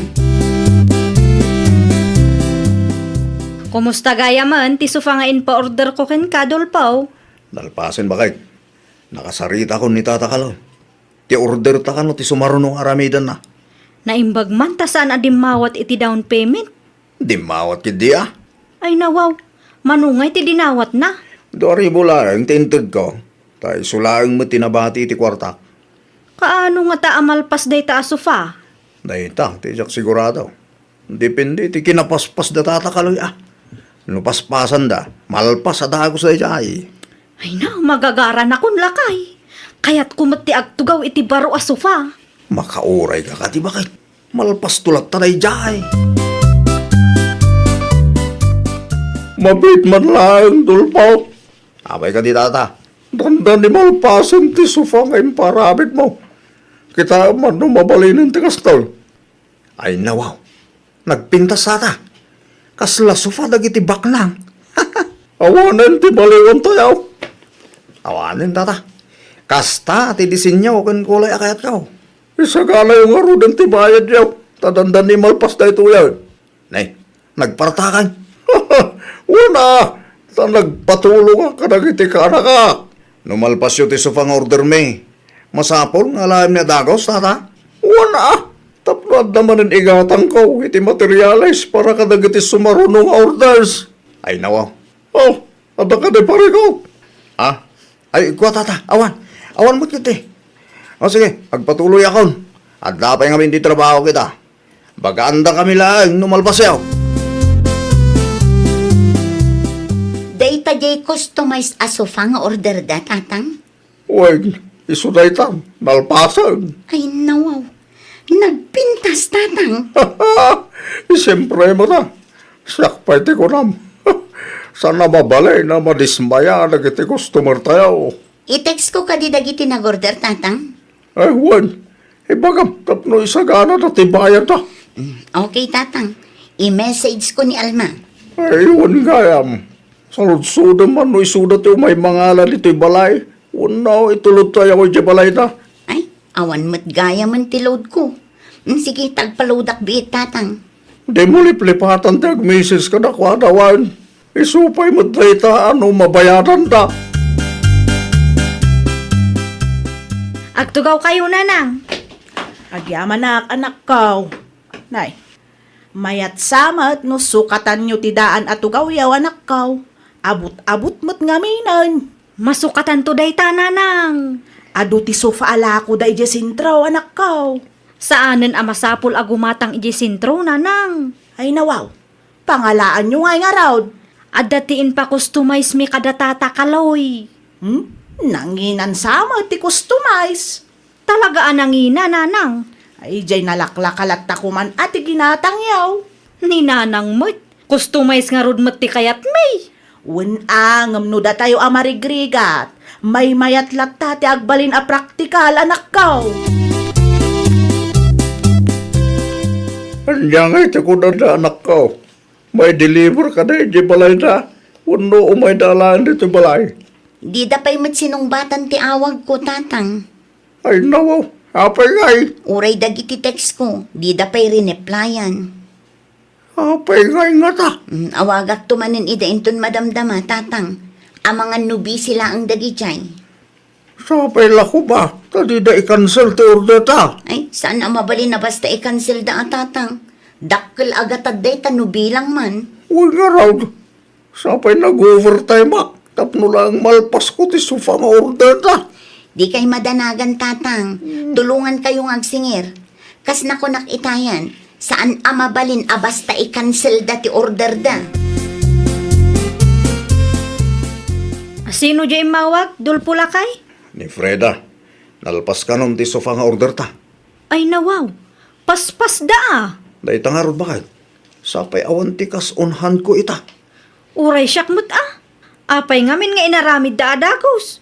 Kumusta gayamen ti sofa nga impaorder ko kenka, Dolfo? Nalpasen, baket. Nakasaritakon ni Tata Kaloy. Ti order ta kano ti sumaruno nga aramidenna. Naimbag man ta saan a dimmawat iti down payment. Dimmawat ketdi, a? Ay, nawaw. Mano ngay ti dinawatna? Dua ribu laeng ti intedko. Ta isu laeng met ti nabati iti kuartak. Kaano ngata a malpas dayta a sofa? Dayta ti diak sigurado. Depende iti kinapaspasda, Tata Kaloy, a. No paspasanda, malpas a dagus daydiay. Ay na, magagaranakon, lakay. Kayatko met ti agtugaw iti baro a sofa. Makaurayka kadi, baket. Malpasto latta daydiay. Mabiit man laeng, Dolfo. Apay kadi, Tata? Dandani malpasen ti sofa nga imparamidmo. Kitaem man no mabalinen ti kastoy. Ay, nawaw. Nagpintas, Tata. Kasla sofa dagiti baknang. Awanen ti baliwantayo. Awanen, Tata. Kasta ti disenyo ken kulay a kayatko. Isaganayo ngaruden ti bayadyo, ta dandani malpas daytoyen. Ne, nagpartakan. Wen a, ta nagpatulongak kadagiti kaanakak. No malpasyo ti sofa nga ordermi, masapul nga alaenmi a dagus, Tata? Wen a, tapno adda manen igatangko iti materials para kadagiti sumaruno nga orders. Ay, nawaw. Oh, adda kadi pareko? Ah? Ay, kua, Tata. Awan. Awan met ketdi. O, sige, agpatuloyakon. Adda pay ngamin ti trabaho kita. Bagaandakami laeng no malpasyo. Dayta diay customize a sofa nga orderda, Tatang? Wen, isu daytan, nalpasen. Ay, nawaw. Nagpintas, Tatang. Siyempre met a. Siak pay ti kunam. Saan a mabalin a madismaya dagiti customer tayo. I-text ko kadi dagiti nag-order, Tatang? Ay, wen. Ibagam tapno isaganada ti bayadda. Mm, okay, Tatang. I-message ko ni Alma. Ay, wen gayam. Saludsodem man no isuda ti umay mangala ditoy balay. Wenno itulodtayo idiay balayda. Ay, awan met gayamen ti load ko. Mm, sige, tagpa-loadak biit, Tatang. Dimo liplipatan ti agmisis kadakuada, wen. Isu pay met dayta a no mabayadanda. Agtugawkayo, Nanang. Agyamanak, anakko. Nay, mayat sa met no sukatanyo ti daan a tugawyo, anakko. Abut-abut met ngaminen. Masukatanto dayta, Nanang. Adu ti sofa a lakoda idiay sentro, anakko. Saanen a masapul a gumatang idiay sentro, Nanang. Ay, nawaw. Pangalaanyo ngay ngarud. Adda ti impakustomize mi kada Tata Kaloy. Hmm? Nanginan sa met ti kustomize? Talaga a nangina, Nanang. Ay, jay nalaklaka latta koman a ti ginatangyo. Ni Nanang met, kustomize ngarud met ti kayatmi. Wen a, ngem no datayo a marigrigat, maymayat latta ti agbalin a praktikal, anakko. Ania ngay ti kunada, anakko? Mai-deliver kada idiay balayda, wenno umayda laeng ditoy balay? Dida pay met sinungbatan ti awagko, Tatang. Ay, nawaw. Apay ngay? Uray dagiti text ko, dida pay rineplyan. Apay ngay ngata? Mm, awagakto manen ida inton madamdama, Tatang. Amangan no busy laeng dagidiay. Sapay la koma, ta dida i-cancel ti order ta. Ay, saan a mabalin a basta i-cancel da a, Tatang. Dakkel a gatad dayta no bilang man. Uy, ngarud. Sapay nag-overtime-ak tapno laeng malpasko ti sofa nga order ta. Dikay madanagan, Tatang. Hmm. Tulongankayo nga agsingir. Kas nakunak itayan, saan a mabalin a basta i-cancel da ti order da. Sino diay immawag, Dolpo lakay? Ni Freda. Nalpas kanon ti sofa nga order ta. Ay, nawaw. Paspas da, a. Dayta ngarud, baket. Sapay awan ti kas-unhanko ita. Uray siak met, a. Apay ngamin nga inaramid da a dagus?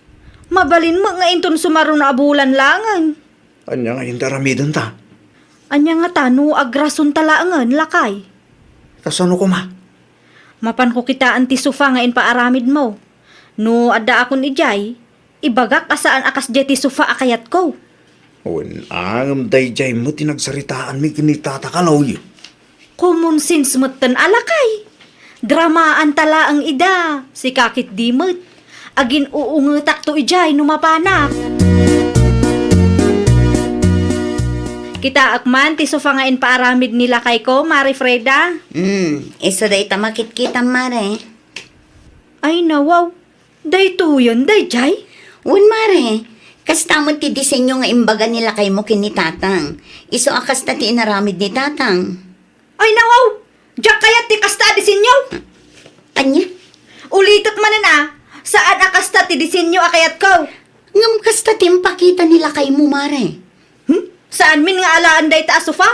Mabalin met nga inton sumaruno a bulan laengen. Ania nga inda aramiden ta? Ania ngata no agrasonta laengen, lakay? Kasano koma? Mapanko kitaen ti sofa nga impaaramidmo. No addaakon idiay, ibagak a saan a kasdiay ti sofa a kayatko. Wen, a, ngem daydiay met ti nagsaritaanmi ken ni Tata Kaloy. Common sense metten a lakay. Dramaanta laeng ida, sika ketdi met. Agin-uungetakto idiay no mapanak. Kitaek man ti sofa nga impaaramid ni lakayko, Mare Freda. Hmm, isu dayta makitkitam, Mare. Ay, nawaw. Daytoyen, daydiay? Wen, Mare. Kasta met ti disenyo nga imbaga ni lakaymo ken ni Tatang. Isu a kasta ti inaramid ni Tatang. Ay, nawaw! Diak kayat ti kasta a disenyo! Ania? Ulitek manen a, saan a kasta ti disenyo a kayatko. Ngem kasta ti impakita ni lakaymo, Mare. Hmm? Saanmin nga alaen dayta a sofa?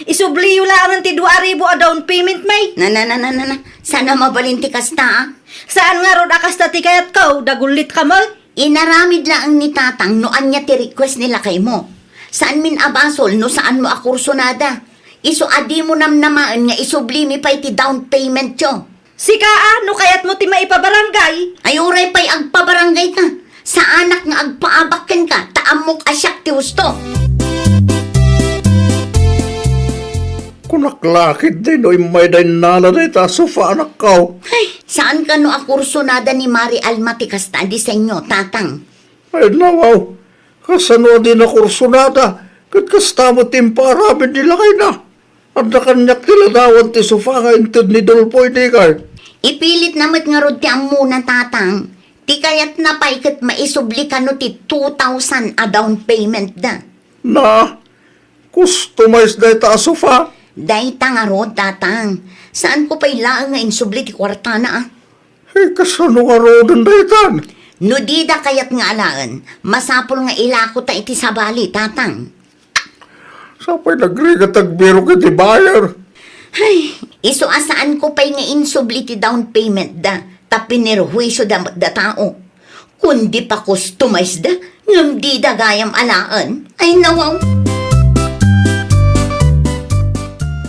Isubliyo laengen ti dua a ribu a down payment, may. Na, na, na, na, na, na. Saan a mabalin ti kasta, a? Saan ngarud a kasta ti kayatko, dagullitka met? Inaramid laeng ni Tatang no ania ti request ni lakaymo. Saanmin a basol no saanmo a kursonada. Isu a dimo namnamaen nga isublimi pay ti down paymentyo. Sika a, no kayatmo ti maipabarangay. Ay, uray pay agpabarangayka. Saanak nga agpaabak kenka, ta ammok a siak ti husto. Kunak la ketdi no immayda innala dayta a sofa, anakko. Ay, saan kano a kursonada ni Mare Alma ti kasta a disenyo, Tatang? Ay, nawaw. Kasano a di nakursonada? Ket kasta met ti impaaramid ni lakayna. Adda kaniak ti ladawan ti sofa nga inted ni Dolpo, idi kay. Ipilitna met ngarud ti ammona, Tatang. Ti kayatna pay ket maisubli kano ti two thousand a down payment da. Na, customize dayta a sofa? Dayta ngarud, Tatang. Saanko pay laeng nga insubli ti kuartana, a. Ay, kasano ngaruden daytan? No dida kayat nga alaen, masapul nga ilakota iti sabali, Tatang. Sapay nagrigat agbirok iti buyer. Ay, isu a saanko pay nga insubli ti down payment da, ta pinerhuisyo da met da tao. Kundi pa-customize da, ngem dida gayam alaen. Ay, nawaw.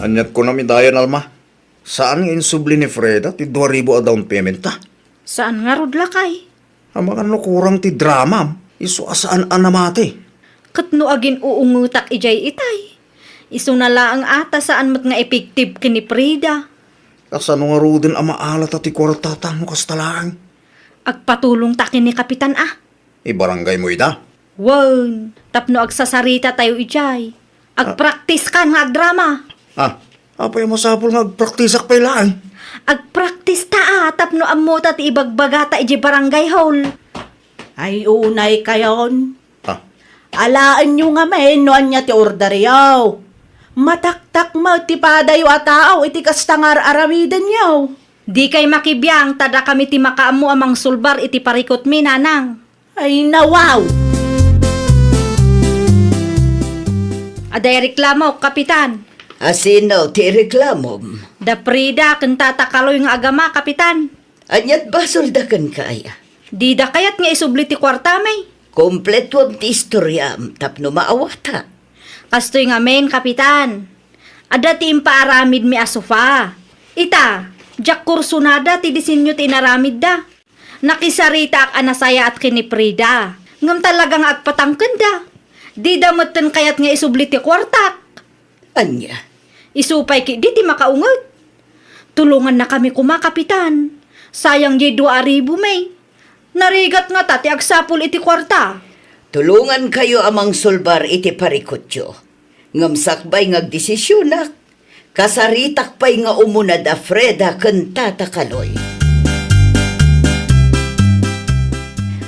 Aniat kunam idayan, Alma? Saan nga insubli ni Freda ti dua ribu a down payment ta? Saan ngarud, lakay? Amangan no kurang ti dramam, isu a saan a namati. Ket no agin-uungetak idiay itay, isuna laeng a ta saan met nga effective ken ni Freda. Kasano ngaruden a maalata ti kuartata no kasta laeng? Agpatulongta ken ni Kapitan a. Ibarangaymo ida? Wen, tapno agsasarita tayo idiay. Agpraktiska nga agdrama. Ah, apay a masapul nga agpraktisak pay laeng? Agpraktista a tapno ammota ti ibagbagata idiay barangay hall. Ay, unay kayon. Ah. Alaenyo ngamin no ania ti orderyo. Mataktak met ti padayo a tao iti kasta nga ar-aramidenyo. Dikay makibiang ta dakami ti makaammo a mangsulbar iti parikutmi, nanang. Ay, nawaw! Adda ireklamok, Kapitan. A sino ti reklamom? Da Frida ken Tata Kaloy nga agama, Kapitan. Ania't basolda kenka aya? Dida kayat nga isubli ti kuartami. Kompletuam ti istoriam tapno maawata. Kastoy ngamin, Kapitan. Adda ti impaaramidmi a sofa. Ita, diak kursunada ti disenyo ti inaramidda. Nakisaritaak a nasayaat ken ni Frida, ngem talaga nga agpatangkenda. Dida metten kayat nga isubli ti kuartak. Ania? Isu pay ketdi ti makaunget. Tulongannakami koma, Kapitan. Sayang diay dua a ribu, may. Narigat ngata ti agsapul iti kuarta. Tulongankayo a mangsulbar iti parikutyo. Ngem sakbay nga agdesisionak, kasaritak pay nga umuna da Freda ken Tata Kaloy.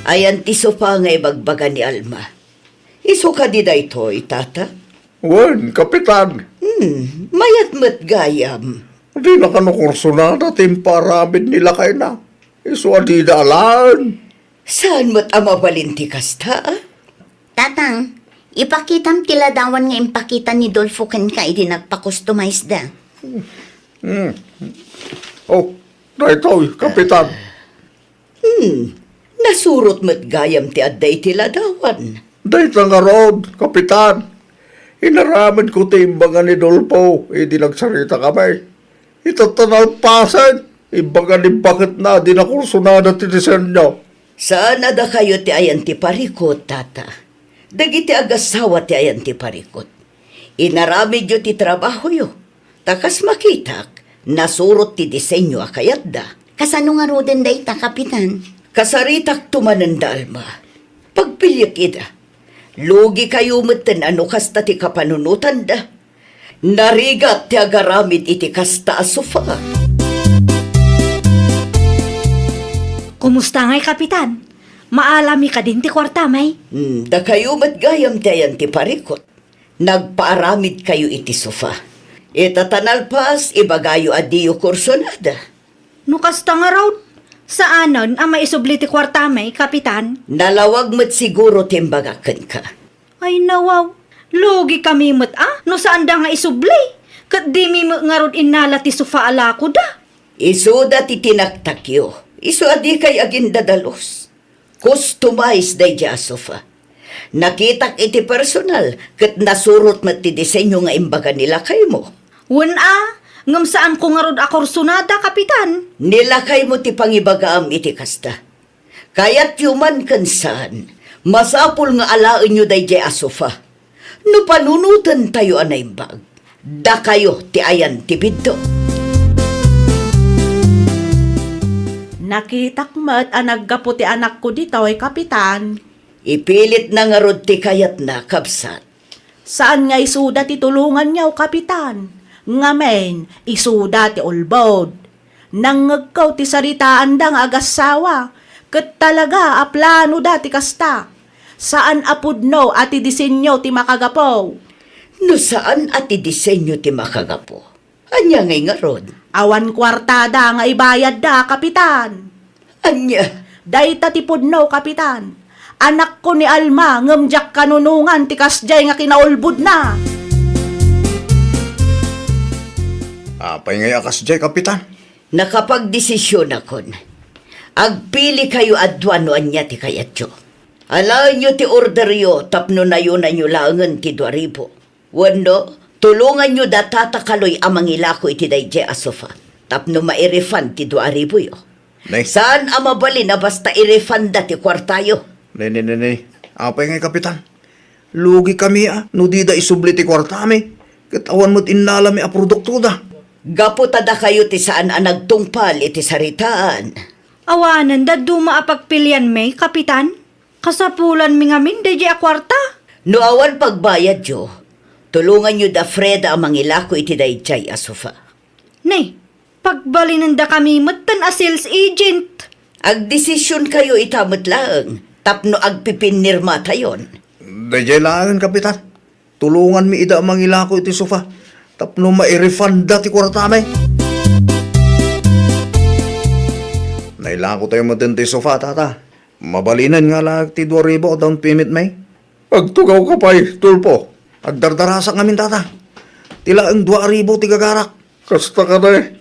Ayan ti sofa nga ibagbaga ni Alma. Isu kadi daytoy, Tata? Wen, Kapitan. Hmm, mayat met gayam. Dina kano kursunada ti impaaramid ni lakayna. Isu a dida alaen. Saan met a mabalin ti kasta, a? Tatang, ipakitam ti ladawan nga impakita ni Dolfo kenka idi nagpa-customize da. Hmm. Oh, daytoy, Kapitan. Hmm, nasurot met gayam ti adda iti ladawan. Dayta ngarud, Kapitan. Inaramidko ti imbaga ni Dolfo idi nagsaritakami. Itatta nalpasen, imbaga ni baketna a dina kursunada ti disenyo. Saan a dakayo ti ayan ti parikut, Tata. Dagiti agassawa ti ayan ti parikut. Inaramidyo ti trabahoyo. Ta kas makitak, nasurot ti disenyo a kayatda. Kasano ngaruden dayta, Kapitan? Kasaritakto manen da Alma. Pagpiliek ida. Lugikayo metten a no kasta ti kapanunotanda. Narigat ti agaramid iti kasta a sofa. Kumusta ngay, Kapitan? Maalami kadin ti kuarta, may? Hmm, dakayo met gayam ti ayan ti parikut. Nagpaaramidkayo iti sofa. Ita ta nalpas, ibagayo a diyo kursunada. No kasta ngarud, saanen a maisubli ti kuartami, Kapitan? Nalawag met siguro ti imbagak kenka. Ay, nawaw. Lugikami met a no saanda nga isubli. Ket dimi met ngarud innala ti sofa a lakoda. Isuda ti tinaktakyo. Isu a dikay agindadalus. Customize daydiay a sofa. Nakitak iti personal ket nasurot met ti disenyo nga imbaga ni lakaymo. Wen a, ngem saanko ngarud a kursunada, Kapitan. Ni lakaymo ti pangibagaam iti kasta. Kayatyo man ken saan, masapul nga alaenyo daydiay a sofa. No panunotentayo a naimbag, dakayo ti ayan ti biddut. Nakitak met a naggapu ti anakko ditoy, Kapitan. Ipilitna ngarud ti kayatna, kabsat. Saan nga isuda ti tulonganyo, Kapitan. Ngamin, isuda ti ulbod. Nangngegko ti saritaanda nga agassawa, ket talaga a planoda ti kasta. Saan a pudno a ti disenyo ti makagapu. No saan a ti disenyo ti makagapu, ania ngay ngarud? Awan kuartada nga ibayadda, Kapitan. Ania? Dayta ti pudno, Kapitan. Anakko ni Alma, ngem diak kanunongan ti kasdiay nga kinaulbodna. Apay ngay a kasdiay, Kapitan? Nakapagdesisionakon. Agpilikayo a dua no ania ti kayatyo. Alaenyo ti orderyo tapno nayonanyo laengen ti dua ribu. Wenno, tulonganyo da Tata Kaloy a mangilako iti daydiay a sofa. tapno mairefund ti dua a ribuyo. Nay. Saan a mabalin a basta irefunda ti kuartayo. Nay, nay, nay, nay. Apay ngay, Kapitan? Lugikami a no dida isubli ti kuartami, ket awan met innalami a produktoda. Gapu ta dakayo ti saan a nagtungpal iti saritaan. Awanen dadduma a pagpilianmi, Kapitan. Kasapulanmi ngamin daydiay a kuarta. No awan pagbayadyo, tulonganyo da Freda a mangilako iti daydiay a sofa. Nay, pagbalinendakami metten a sales agent. Agdesisionkayo ita met laeng tapno agpipinirmatayon. Daydiay laengen, Kapitan. Tulonganmi ida a mangilako iti sofa tapno mairefunda ti kuartami. Nailako tayo metten ti sofa, Tata. Mabalinen nga alaek ti dua ribu a down payment, may? Agtugawka pay, Tulpo. Agdardarasak ngamin, Tata. Ti laeng dua ribu ti gagarak. Kasta kadi,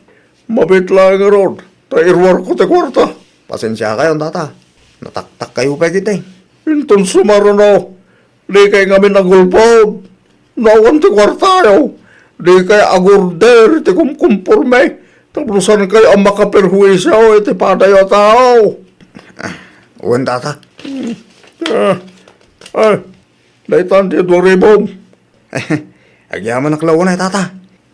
mabiit laeng ngarud ta iruarko ti kuarta. Pasensiakayon, Tata. Nataktakkayo pay ketdi. Inton sumaruno, dikay ngamin agulpod. No awan ti kuartayo, dikay agorder iti kumkumporme tapno saankayo a makaperhuisio iti padayo a tao. Ah, wen, Tata. Ah, ah, daytan ti dua ribum. Agyamanak la unay, Tata.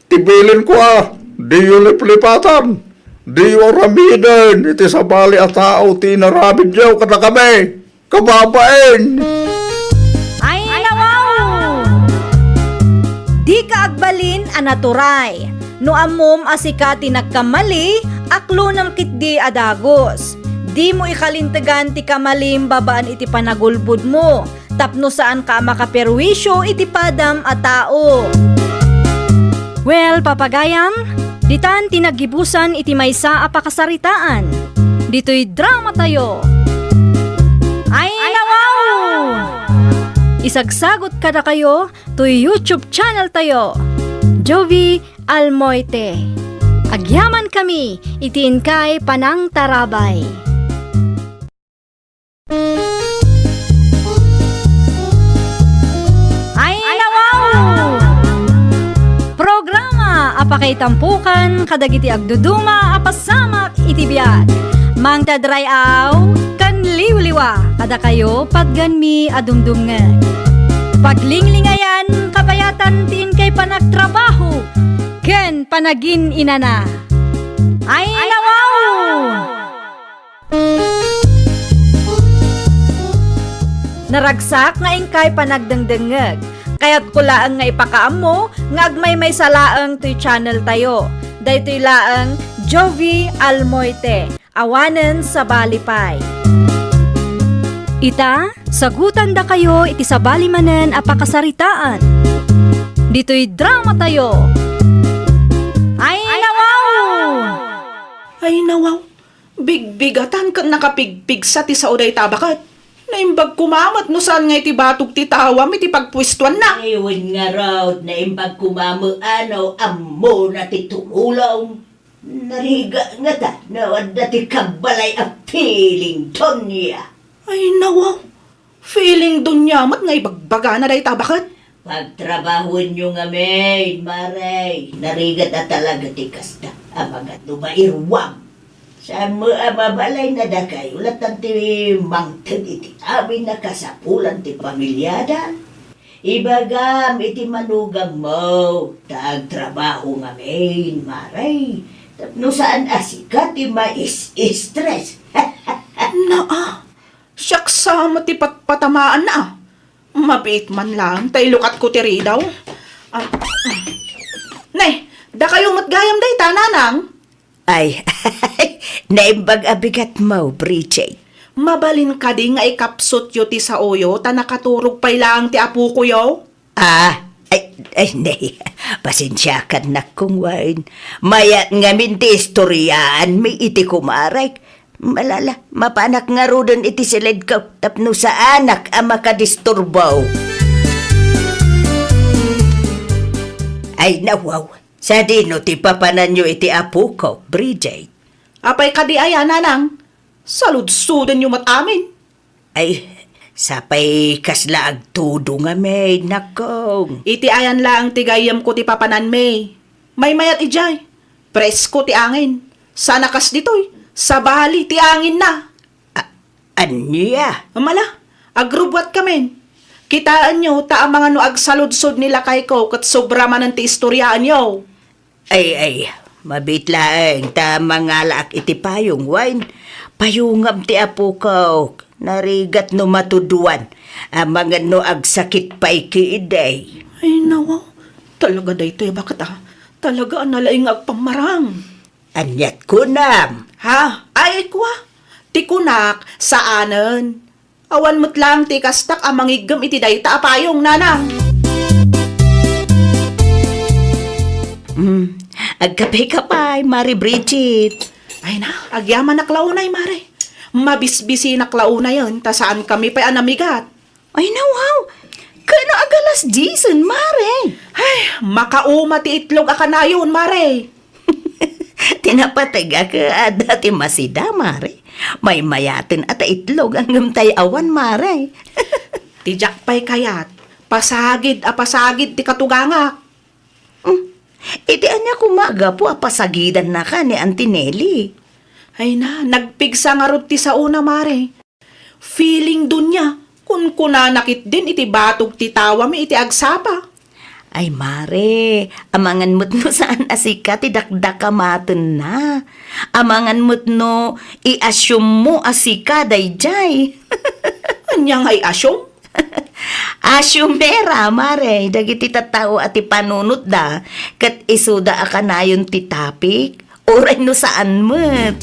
Ti bilinko a, diyo liplipatan, diyo aramiden iti sabali a tao ti inaramidyo kadakami, kababain. Ay, nawaw! Dika agbalin a naturay. No ammom a sika ti nagkamali, aklonam ketdi a dagus. Dimo ikalintegan ti kamalim babaen iti panagulbodmo. Tapno saanka a makaperwisyo iti padam a tao. Well, papagayam, ditan ti naggibusan iti maysa a pakasaritaan. Ditoy drama tayo. Ay, nawaw! Isagsagot kadakayo toy YouTube channel tayo, Jovi Almoite. Agyaman kami iti inkay panangtarabay. Ay, nawaw! Programa a pakaitampukan kadagiti agduduma a pasamak iti biag. Mangted ray-aw ken liwliwa kadakayo patgenmi a dumdumngeg. Paglinglingayan kabayatan ti inkay panagtrabaho ken panagin-inana. Ay, nawaw! Naragsak nga inkay panagdengdengngeg. Kayatko laeng nga ipakaammo nga agmaymaysa laeng toy channel tayo. Daytoy laeng Jovi Almoite, awanen sabali pay. Ita, sagutandakayo iti sabali manen a pakasaritaan. Ditoy drama tayo. Ay, nawaw! Ay, nawaw! Bigbigatan ken nakapigpigsa ti sao dayta a baket. Naimbag koma met no saan nga iti batog ti tawam iti pagpuestuanna. Ay, wen ngarud, naimbag koma met a no ammona ti tumulong. Narigat ngata no adda ti kabbalay a feeling, Donya. Ay, nawaw. Feeling Donya met nga ibagbagana dayta a baket. Pagtrabahoenyo ngamin, Mare. Narigat a talaga ti kasta a mga dumairuam. Saan mo a mabalay na dakayo, latan ti mangted iti amin a kasapulan ti pamilyada. Ibagam iti manugang mo, ta agtrabaho ngamin, Mare. Tapno saan a sika ti mais-stress. Naa, siak sa met ti patpatamaanna. Mabiit man laeng ta ilukatko ti ridaw. Ah, nay, dakayo met gayam dayta, nanang? Ay, naimbag a bigat mo, Bridget. Mabalin kadi nga ikapsutyo ti saoyo ta nakaturog pay laeng ti apokoyo? Ah, ay, ay, nay, pasensiakan, Kong Wine. Mayat ngamin ti istoryaanmi iti kumarek. Malala, mapanak ngaruden iti siledko tapno saanak a makadisturbo. Ay, nawaw. Sadino ti papananyo iti apoko, Bridget? Apay kadi aya, nanang? Saludsodenyo met amin. Ay, sapay kasla agtudo ngamin, Kong. Iti ayan laeng ti gayyemko ti papananmi. Maymayat idiay. Presko ti angin. Sana kas ditoy, sabali ti anginna. A-, ania? Mala, agrubbuatkamin. Kitaenyo, ta amangan no agsaludsod ni lakayko ket sobra manen ti istoriaenyo. Ay, ay, mabiit laeng ta mangalaak iti payong, wen? Payongam ti apok. Narigat no matuduan, amangan no agsakit pay ketdi. Ay, nawaw. Talaga daytoy, baket, a. Talaga a nalaing nga agpammarang. Aniat kunam? Ha? Ay, kua. Ti kunak, saanen. Awan met laeng ti ikastak a mangiggem iti dayta a payong, nanang. Hmm. Agkape ka pay, Mare Bridget. Ay na, agyamanak la unay, Mare. Mabisbisinak la unayen, ta saankami pay a namigat. Ay, nawaw. Kano agalas disen, Mare? Ay, makauma ti itlog a kanayon, Mare. Ti napateg a ke adda ti masida, Mare. Maymayaten a ta itlog, ngem tay awan, Mare. Ti diak pay kayat, pasagid a pasagid ti katugangak. Hmm. Iti ania koma a gapu a pasagidannaka ni Auntie Nelly? Ay na, nagpigsa ngarud ti saona, Mare. Feeling dunia, kunkunana ketdin iti batog ti tawami iti agsapa. Ay, Mare, amangan met no saan a sika ti dakdakamatenna. Amangan met no i-assume mo a sika daydiay. Ania nga i-assume? Asumera, Mare, dagiti tattao a ti panunotda, ket isuda a kanayon ti topic, uray no saan met.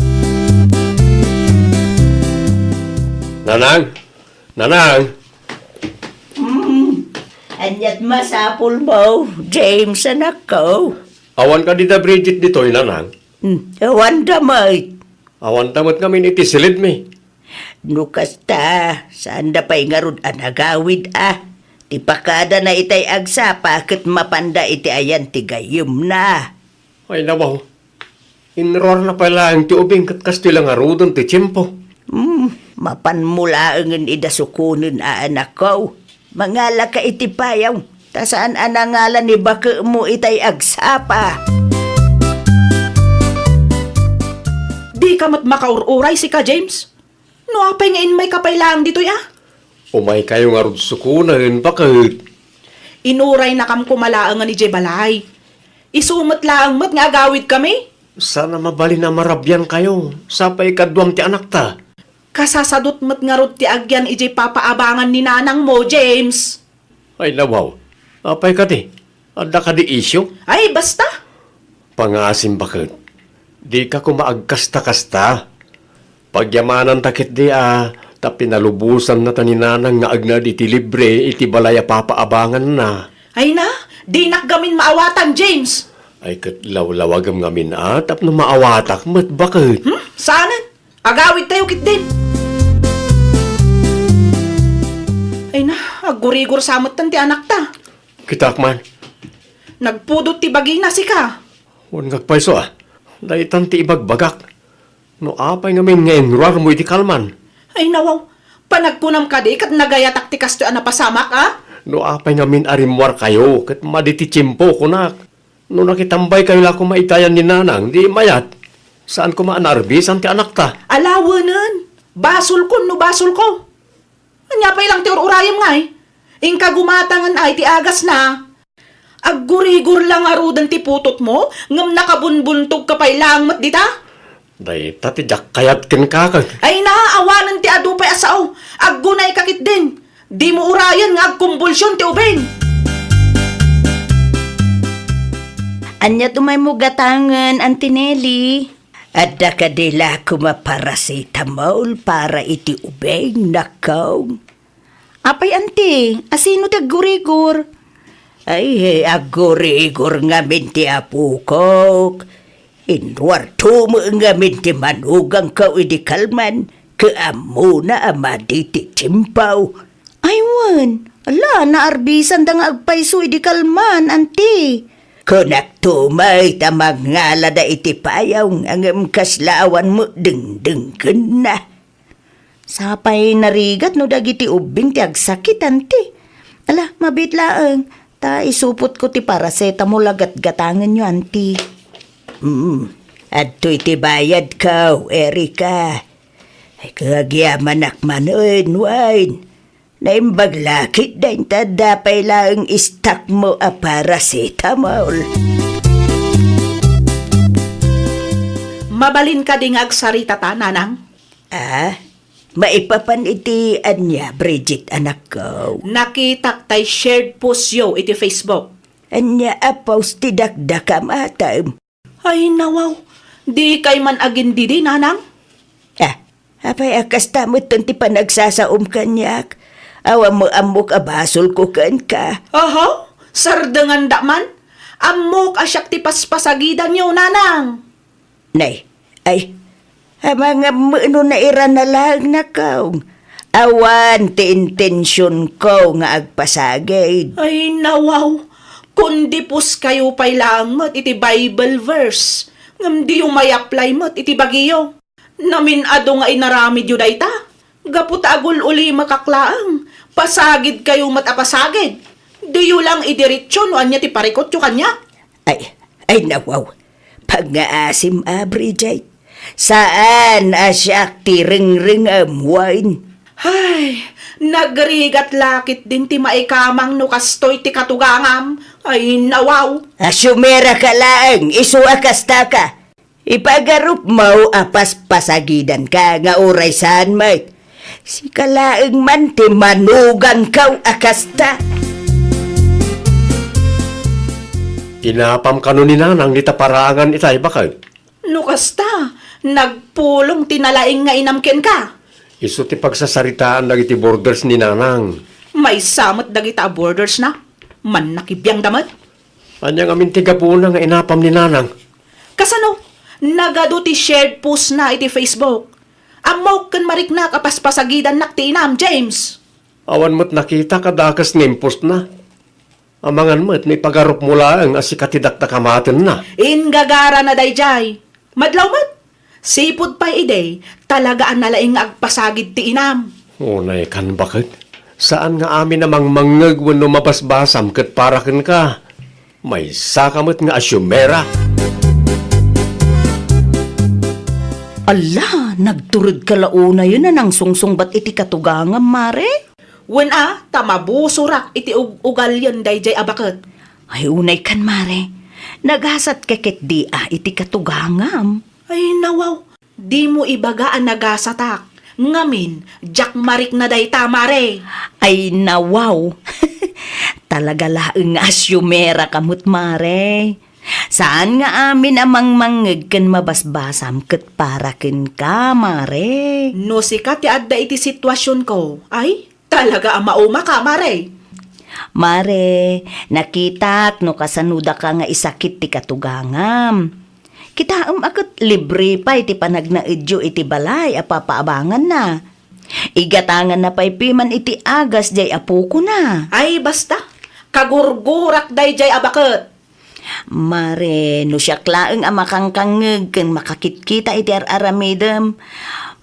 Nanang! Nanang! Hmm, aniat masapulmo, James, anakko? Awan kadi da Bridget ditoy, Nanang? Hmm, awanda met. Awanta met ngamin iti silidmi. No kasta, saanda pay ngarud a nagawid a. Ti pakadana itay agsapa ket mapanda iti ayan ti gayyemna. Ay, nawaw. Inruarna pay laeng ti ubing ket kastoy la ngaruden ti tiempo. Hmm, mapanmo laengen ida sukonen a anakko. Mangalaka iti payong, ta saan a nangala ni bakemo itay agsapa. Dika met makaur-uray sika, James? No apay nga immayka pay laeng ditoy a? Umaykayo ngarud sukonen, baket. Inuraynakam koma laengen idiay balay. Isu met laeng met nga agawidkami. Saan a mabalin a marabiankayo, sapay kaduam ti anakta. Kasasadot met ngarud ti agyan idiay papaabangan ni nanangmo, James. Ay, nawaw. Apay kadi? Adda kadi isyu? Ay, basta! Pangaasim, baket. Dika koma agkasta-kasta. Pagyamananta ketdi a, ta pinalubosanna ta ni nanang nga agnaed iti libre iti balay a papaabanganna. Ay na, dinak gamin maawatan, James! Ay, ket lawlawagem ngamin a, tapno maawatak met, baket. Hmm? Saanen? Agawidtayo ketdin. Ay na, aggurigor sa metten ti anakta. Kitaak man. Nagpudot ti bagina, sika. Wen nga agpayso a. Daytan ti ibagbagak. No apay ngamin nga inruarmo iti kalman? Ay, nawaw. Panagkunam kadi ket nagayatak ti kastoy a napasamak, a? No apay ngamin a rimmuarkayo ket madi ti tiempo, kunak. No nakitambaykayo la koma itayan ni nanang, di mayat. Saan koma a naarbisan ti anakta. Alawenen. Basolkon no basolko. Ania pay lang ti ur-urayem ngay? Inka gumatangen ay ti agasna. Aggurigor la ngaruden ti putotmo, ngem nakabunbuntogka pay laeng met dita? Dayta ti diak kayat kenka. Ay na, awanen ti adu pay a sao. Aggunayka ketdin. Dimo urayen nga agkumbulsion ti ubing. Ania ti umaymo gatangen, Auntie Nelly? Adda kadi la koma paracetamol para iti ubing, nakko? Apay, anti, asino ti aggurigor? Ay, aggurigor ngamin ti apokok. Inruarto met ngamin ti manugangko idi kalman, ket ammona a madi ti tiempo. Ay wen, ala, naarbisanda nga agpayso idi kalman, anti. Kunakto met a mangalada iti payong, ngem kasla awan met dengdenggenna. Sapay narigat no dagiti ubbing ti agsakit, anti. Ala, mabiit laeng, ta isupotko ti paracetamol a gatgatangenyo, anti. Mm. Adtoy ti bayadko, Erika. Ay, kagyamanak manen, wen. Naimbag la ketdin ta adda pay laeng stockmo a paracetamol. Mabalin kadi nga agsarita ta, Nanang? Ah? Maipapan iti ania, Bridget, anakko? Nakitak tay shared postyo iti Facebook. Ania a post ti dakdakam, atam? Ay, nawaw. Dikay man agindidi, Nanang? Ah, apay a kasta metten ti panagsasaom kaniak? Awan mo ammok a basolko kenka. Aha? Sardengandak man? Ammok a siak ti paspasagidanyo, Nanang. Nay, ay, amangan met no nairana laeng, nakong. Awan ti intensionko nga agpasagid. Ay, nawaw. Kundi puskayo pay laeng met iti Bible verse, ngem diyo may-apply met iti bagiyo. Namin-adu nga inaramidyo dayta. Gapu ta agul-ulimakak laeng, pasagidkayo met a pasagid. Diyo lang idiretso no ania ti parikutyo kaniak. Ay, ay, nawaw. Pangngaasim a, Bridget. Saan a siak ti rengrengem, wen. Ay, nagrigat la ketdin ti maikamang no kastoy ti katugangam. Ay, nawaw. Asumera ka laeng, isu a kasta ka. Ipagarupmo a paspasagidanka nga uray saan met. Sika laeng man ti manuganko a kasta. Inapam kano ni Nanang dita paraangan itay, baket? No kasta, nagpulong ti nalaing nga inam kenka. Isu ti pagsasaritaan dagiti boarders ni Nanang. Maysa met dagita a boarders na. Mannakibiangda met. Ania ngamin ti gapuna nga inapam ni Nanang? Kasano? Nagadu ti shared post na iti Facebook. Ammok ken mariknak a paspasagidannak ti inam, James. Awan met nakitak a dakes nga impostna. Amangan met no ipagarupmo laeng a sika ti dakdakamatenna. Ingagarana daydiay. Madlaw met. Sipud pay idi, talaga a nalaing nga agpasagid ti inam. Unay kan, baket. Saan nga amin a mangmangngeg wenno mabasbasam ket para kenka. Maysaka met nga asumera. Alla, nagturedka la unayen a nangsungsungbat iti katugangam, Mare? Wen a, ta mabusorak iti ug-, ugalien daydiay a baket. Ay, unay kan, Mare. Nagasatka ketdi a iti katugangam. Ay, nawaw. Dimo ibaga a nagasatak. Ngamin, diak marikna dayta, Mare. Ay, nawaw. Talaga laeng nga asumera ka met, Mare. Saan nga amin a mangmangngeg ken mabasbasam ket para kenka, Mare. No sika ti adda iti situasionko, ay, talaga a maumaka, Mare. Mare, nakitak no kasano daka nga isakit ti katugangam. Kitaem a ket libre pay ti panagnaedyo iti balay a papaabanganna. Igatanganna pay piman iti agas diay apokona. Ay, basta. Kagurgurak daydiay a baket. Mare, no siak laeng a makangkangngeg ken makakitkita iti ar-aramidem,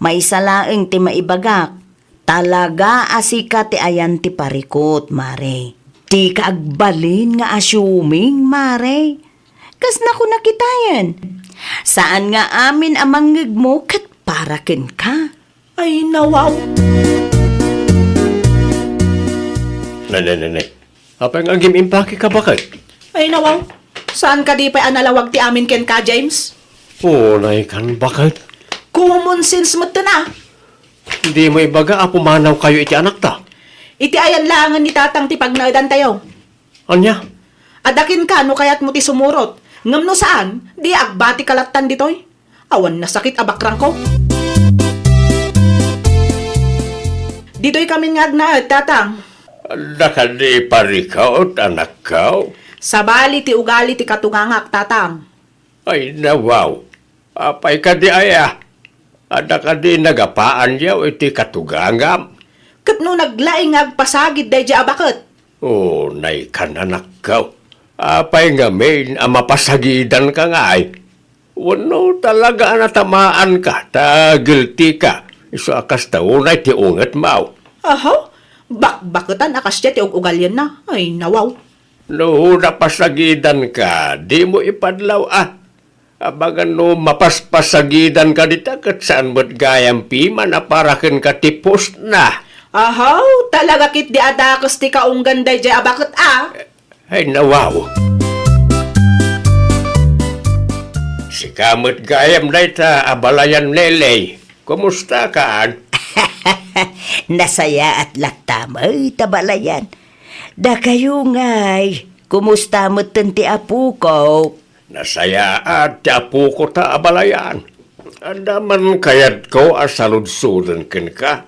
maysa laeng ti maibagak. Talaga a sika ti ayan ti parikut, Mare. Dika agbalin nga assuming, Mare. Kasna ko nakitayen. Saan nga amin a mangngegmo ket para kenka. Ay, nawaw. Nay, nay, nay, nay. Apay nga agim-impake ka, baket? Ay, nawaw. Saan kadi pay a nalawag ti amin kenka, James? Unay kan, baket. Common sense met ten, a. Dimo ibaga a pumanawkayo iti anakta? Iti ayan laengen ni Tatang ti pagnaedantayo. Ania? Adda kenka no kayatmo ti sumurot. Ngem no saan, di agbatika lattan ditoy. Awan nasakit a bakrangko. Ditoy kamin nga agnaed, Tatang. Adda kadi parikut, anakko? Sabali ti ugali ti katugangak, Tatang. Ay, nawaw. Apay kadi aya? Adda kadi nagapaanyo iti katugangam? Ket no naglaing nga agpasagid daydiay a baket? Unay kan, anakko. Apay ngamin a mapasagidanka ngay? Wenno talaga a natamaanka ta guilty ka? Isu a kasta unay ti ungetmo. Aha? Bakbaketan a kasdiay ti ug-ugalienna? Ay, nawaw. No napasagidanka, dimo ipadlaw a. Amangan no mapaspasagidanka dita ket saan met gayam piman a para kenka ti postna. Ahaw, talaga ketdi a dakes ti kaunggan daydiay a baket a. Ay, nawaw. Sika met gayam dayta, abalayan, Leley. Kumusta kaan? Nasayaat latta met, abalayan. Dakayo ngay, kumusta metten ti apok? Nasayaat ti apok ta, abalayan. Adda man kayatko a saludsoden kenka.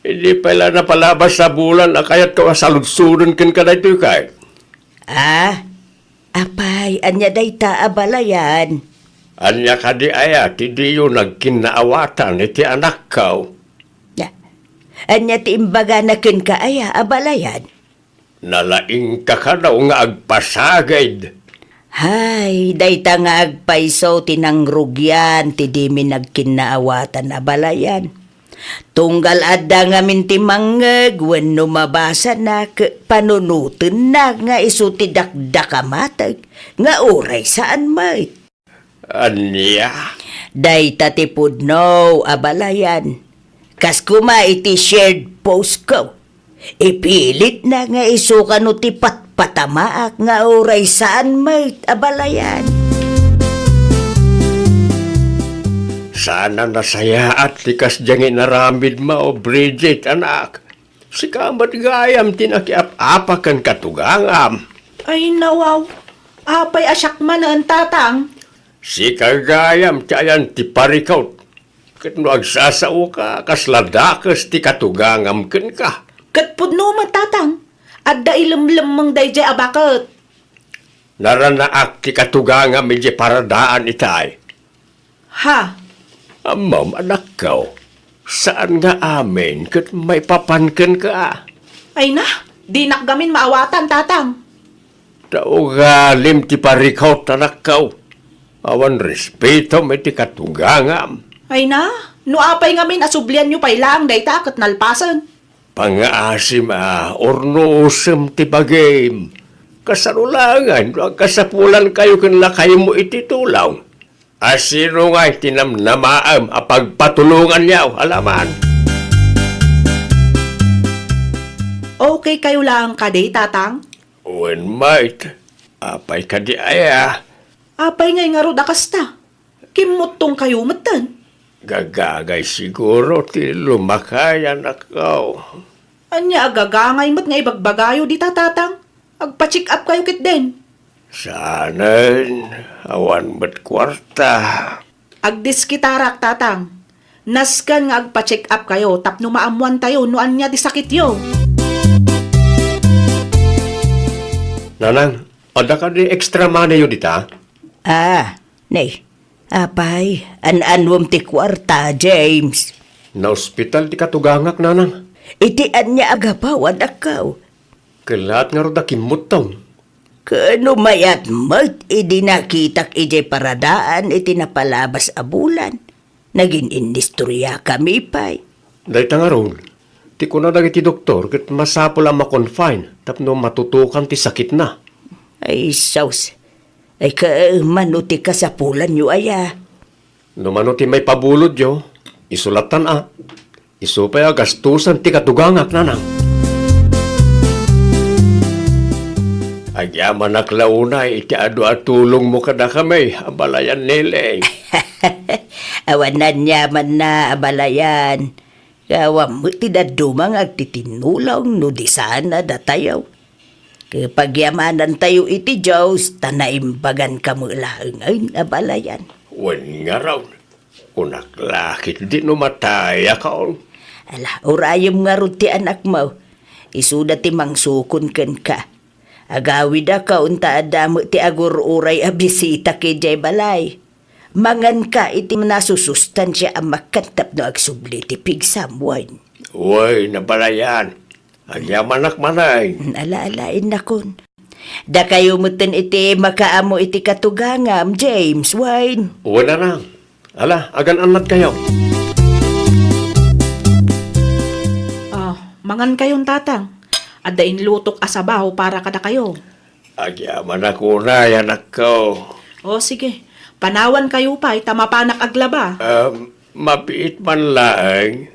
Idi pay la napalabas a bulan a kayatko a saludsoden kenka daytoy kay. Ah, apay, ania dayta, abalayan? Ania kadi aya ti diyo nagkinnaawatan iti anakko? Na, ania ti imbagana kenka aya, abalayan? Nalaingka kano nga agpasagid. Hay, dayta nga agpayso ti nangrugian ti dimi nagkinnaawatan, abalayan. Tunggal adda ngamin ti mangngeg wenno mabasana ket panunotenna nga isu ti dakdak a mateg nga uray saan met. Ania? Dayta ti pudno, abalayan. Kas koma iti shared post ko. Ipilitna nga isu kano ti patpatamaak nga uray saan met, abalayan. Saan a nasayaat ti kasdiay nga inaramidmo, Bridget, anak. Sika met gayam ti nakiap-apa ken katugangam. Ay, nawaw. Apay a siak manen, tatang? Sika gayam ti ayan ti parikut. Ket no agsasaoka, kasla dakes ti katugangam kenka. Ket pudno met, tatang. Adda ilemlemmeng daydiay a baket. Naranaak ti katugangam idiay paradaan itay. Ha? Ammom, anakko, saan nga amin ket maipapan kenka. Ay na, dinak gamin maawatan, tatang. Ta ugalim ti parikut, anakko. Awan respetom iti katugangam. Ay na, no apay ngamin a sublianyo pay laeng dayta ket nalpasen. Pangaasim a urnosem ti bagim. Kasano laengen no agkasapulankayo ken lakaymo iti tulong? A sino ngay ti namnamaem a pagpatulonganyo, alaman? Okay kayo laeng kadi, tatang? Wen, mait. Apay kadi aya? Apay ngay ngarud a kasta? Kimmuttong kayo metten. Gagagay siguro ti lumakay, anakko. Ania a gagangay met nga ibagbagayo dita, tatang? Agpa-check up kayo ketdin. Saanen, awan met kuarta. Agdiskitarak, tatang. Nasken nga agpa-check up kayo tapno maammoantayo no ania ti sakityo. Nanang, adda kadi extra money-yo dita? Ah, ne. Apay, an-anwem ti kuarta, James? Naospital ti katugangak, nanang. Iti ania a gapu, anakko? Kellaat ngarud a kimmuttong. Ken no mayat met idi nakitak idiay paradaan iti napalabas a bulan, nagin-inistoriakami pay. Dayta ngarud, ti kuna dagiti doktor ket masapul a ma-confine tapno matutukan ti sakitna. Ay, sus. Ay, kaano ti kasapulanyo aya? No mano ti maipabulodyo, isu lattan a. Isu pay a gastusan ti katugangak, nanang. Agyamanak la unay iti adu a tulongmo kadakami, abalayan, Neleng. Awan aniamanna, abalayan. Awan met ti dadduma nga agtitinnulong no di saan a datayo. Ket pagyamanantayo iti Dios, ta naimbaganka met laengen, abalayan. Wen ngarud, kunak la ketdi no matayakon. Ala, urayem ngarud ti anakmo. Isuda ti mangsukon kenka. Agawidakon ta adda met ti agur-uray a bisita idiay balay. Manganka iti nasusustansia a makan tapno agsubli ti pigsam, wen. Wen, abalayan. Agyamanak manen. Ala, ala, innakon. Dakayo metten iti makaammo iti katugangam, James, wen. Wen, nanang. Ala, agan-annatkayo. Ah, mangankayon, tatang. Adda inlutok a sabaw para kadakayo. Agyamanak unay, anakko. O, sige. Panawankayo pay ta mapanak aglaba. Ah, mabiit man laeng.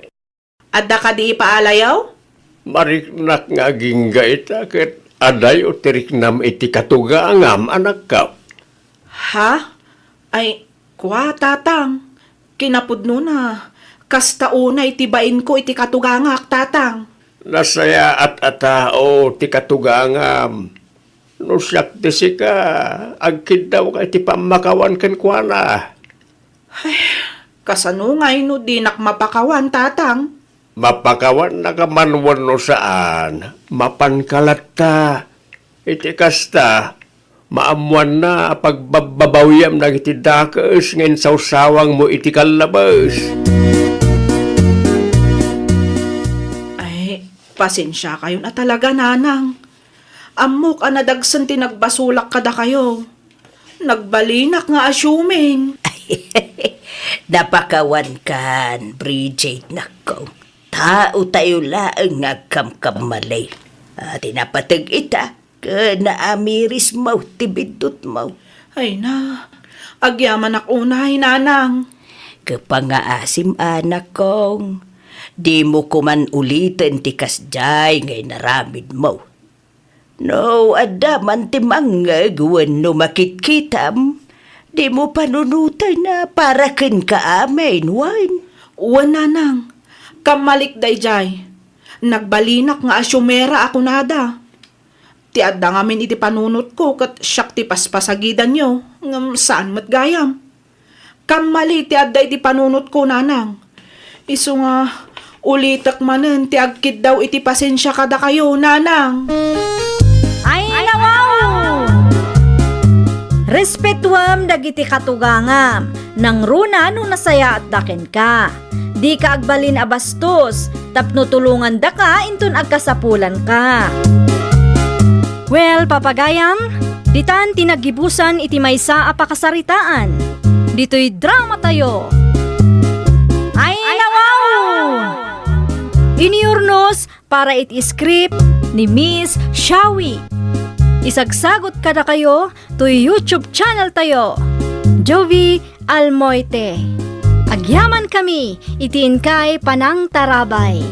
Adda kadi ipaalayo? Mariknak nga agingga ita ket adayo ti riknam iti katugangam, anakko. Ha? Ay, kua, Tatang. Kinapudnona, kasta unay ti bainko iti katugangak, Tatang. Nasayaat a tao ti katugangam. No siak ti sika, agkiddawka iti pammakawan kenkuana. Ay, kasano ngay no dinak mapakawan, Tatang? Mapakawannaka man wenno saan, mapanka latta. Iti kasta, maammoanna a pagbabbabawiam dagiti dakes nga insawsawangmo iti kallabes. Ay, pasensiakayon a talaga, Nanang. Ammok a nadagsen ti nagbasolak kadakayo. Nagbalinak nga asioming. Napakawankan, Bridget, nakko. Taotayo laeng nga agkamkamali. A, ti napateg ita, ket naamirismo ti biddutmo. Ay na, agyamanak unay, Nanang. Kapangaasim, anakkong. Dimo koman uliten ti kasdiay nga inaramidmo. No adda man ti mangngeg wenno makitkitam, dimo panunoten a para kenka amin, wen? Wen, Nanang. Kammalik daydiay. Nagbalinak nga asiomera a kunada. Ti adda ngamin iti panunotko ket siak ti paspasagidanyo, ngem saan met gayam. Kammali ti adda iti panunotko, Nanang. Isu nga, ulitek manen ti agkiddaw iti pasensia kadakayo, Nanang. Ay, nawaw! Respetuem dagiti katugangam, nangruna no nasayaatda kenka. Dika agbalin a bastos, tapno tulongandaka inton agkasapulanka. Well, papagayam, ditan ti naggibusan iti maysa a pakasaritaan. Ditoy dramatayo. Ay, nawaw! Iniurnos para iti script ni Miss Shawi. Isagsagot kadakayo toy YouTube channel tayo, Jovi Almoite. Agyaman kami iti inkay panangtarabay.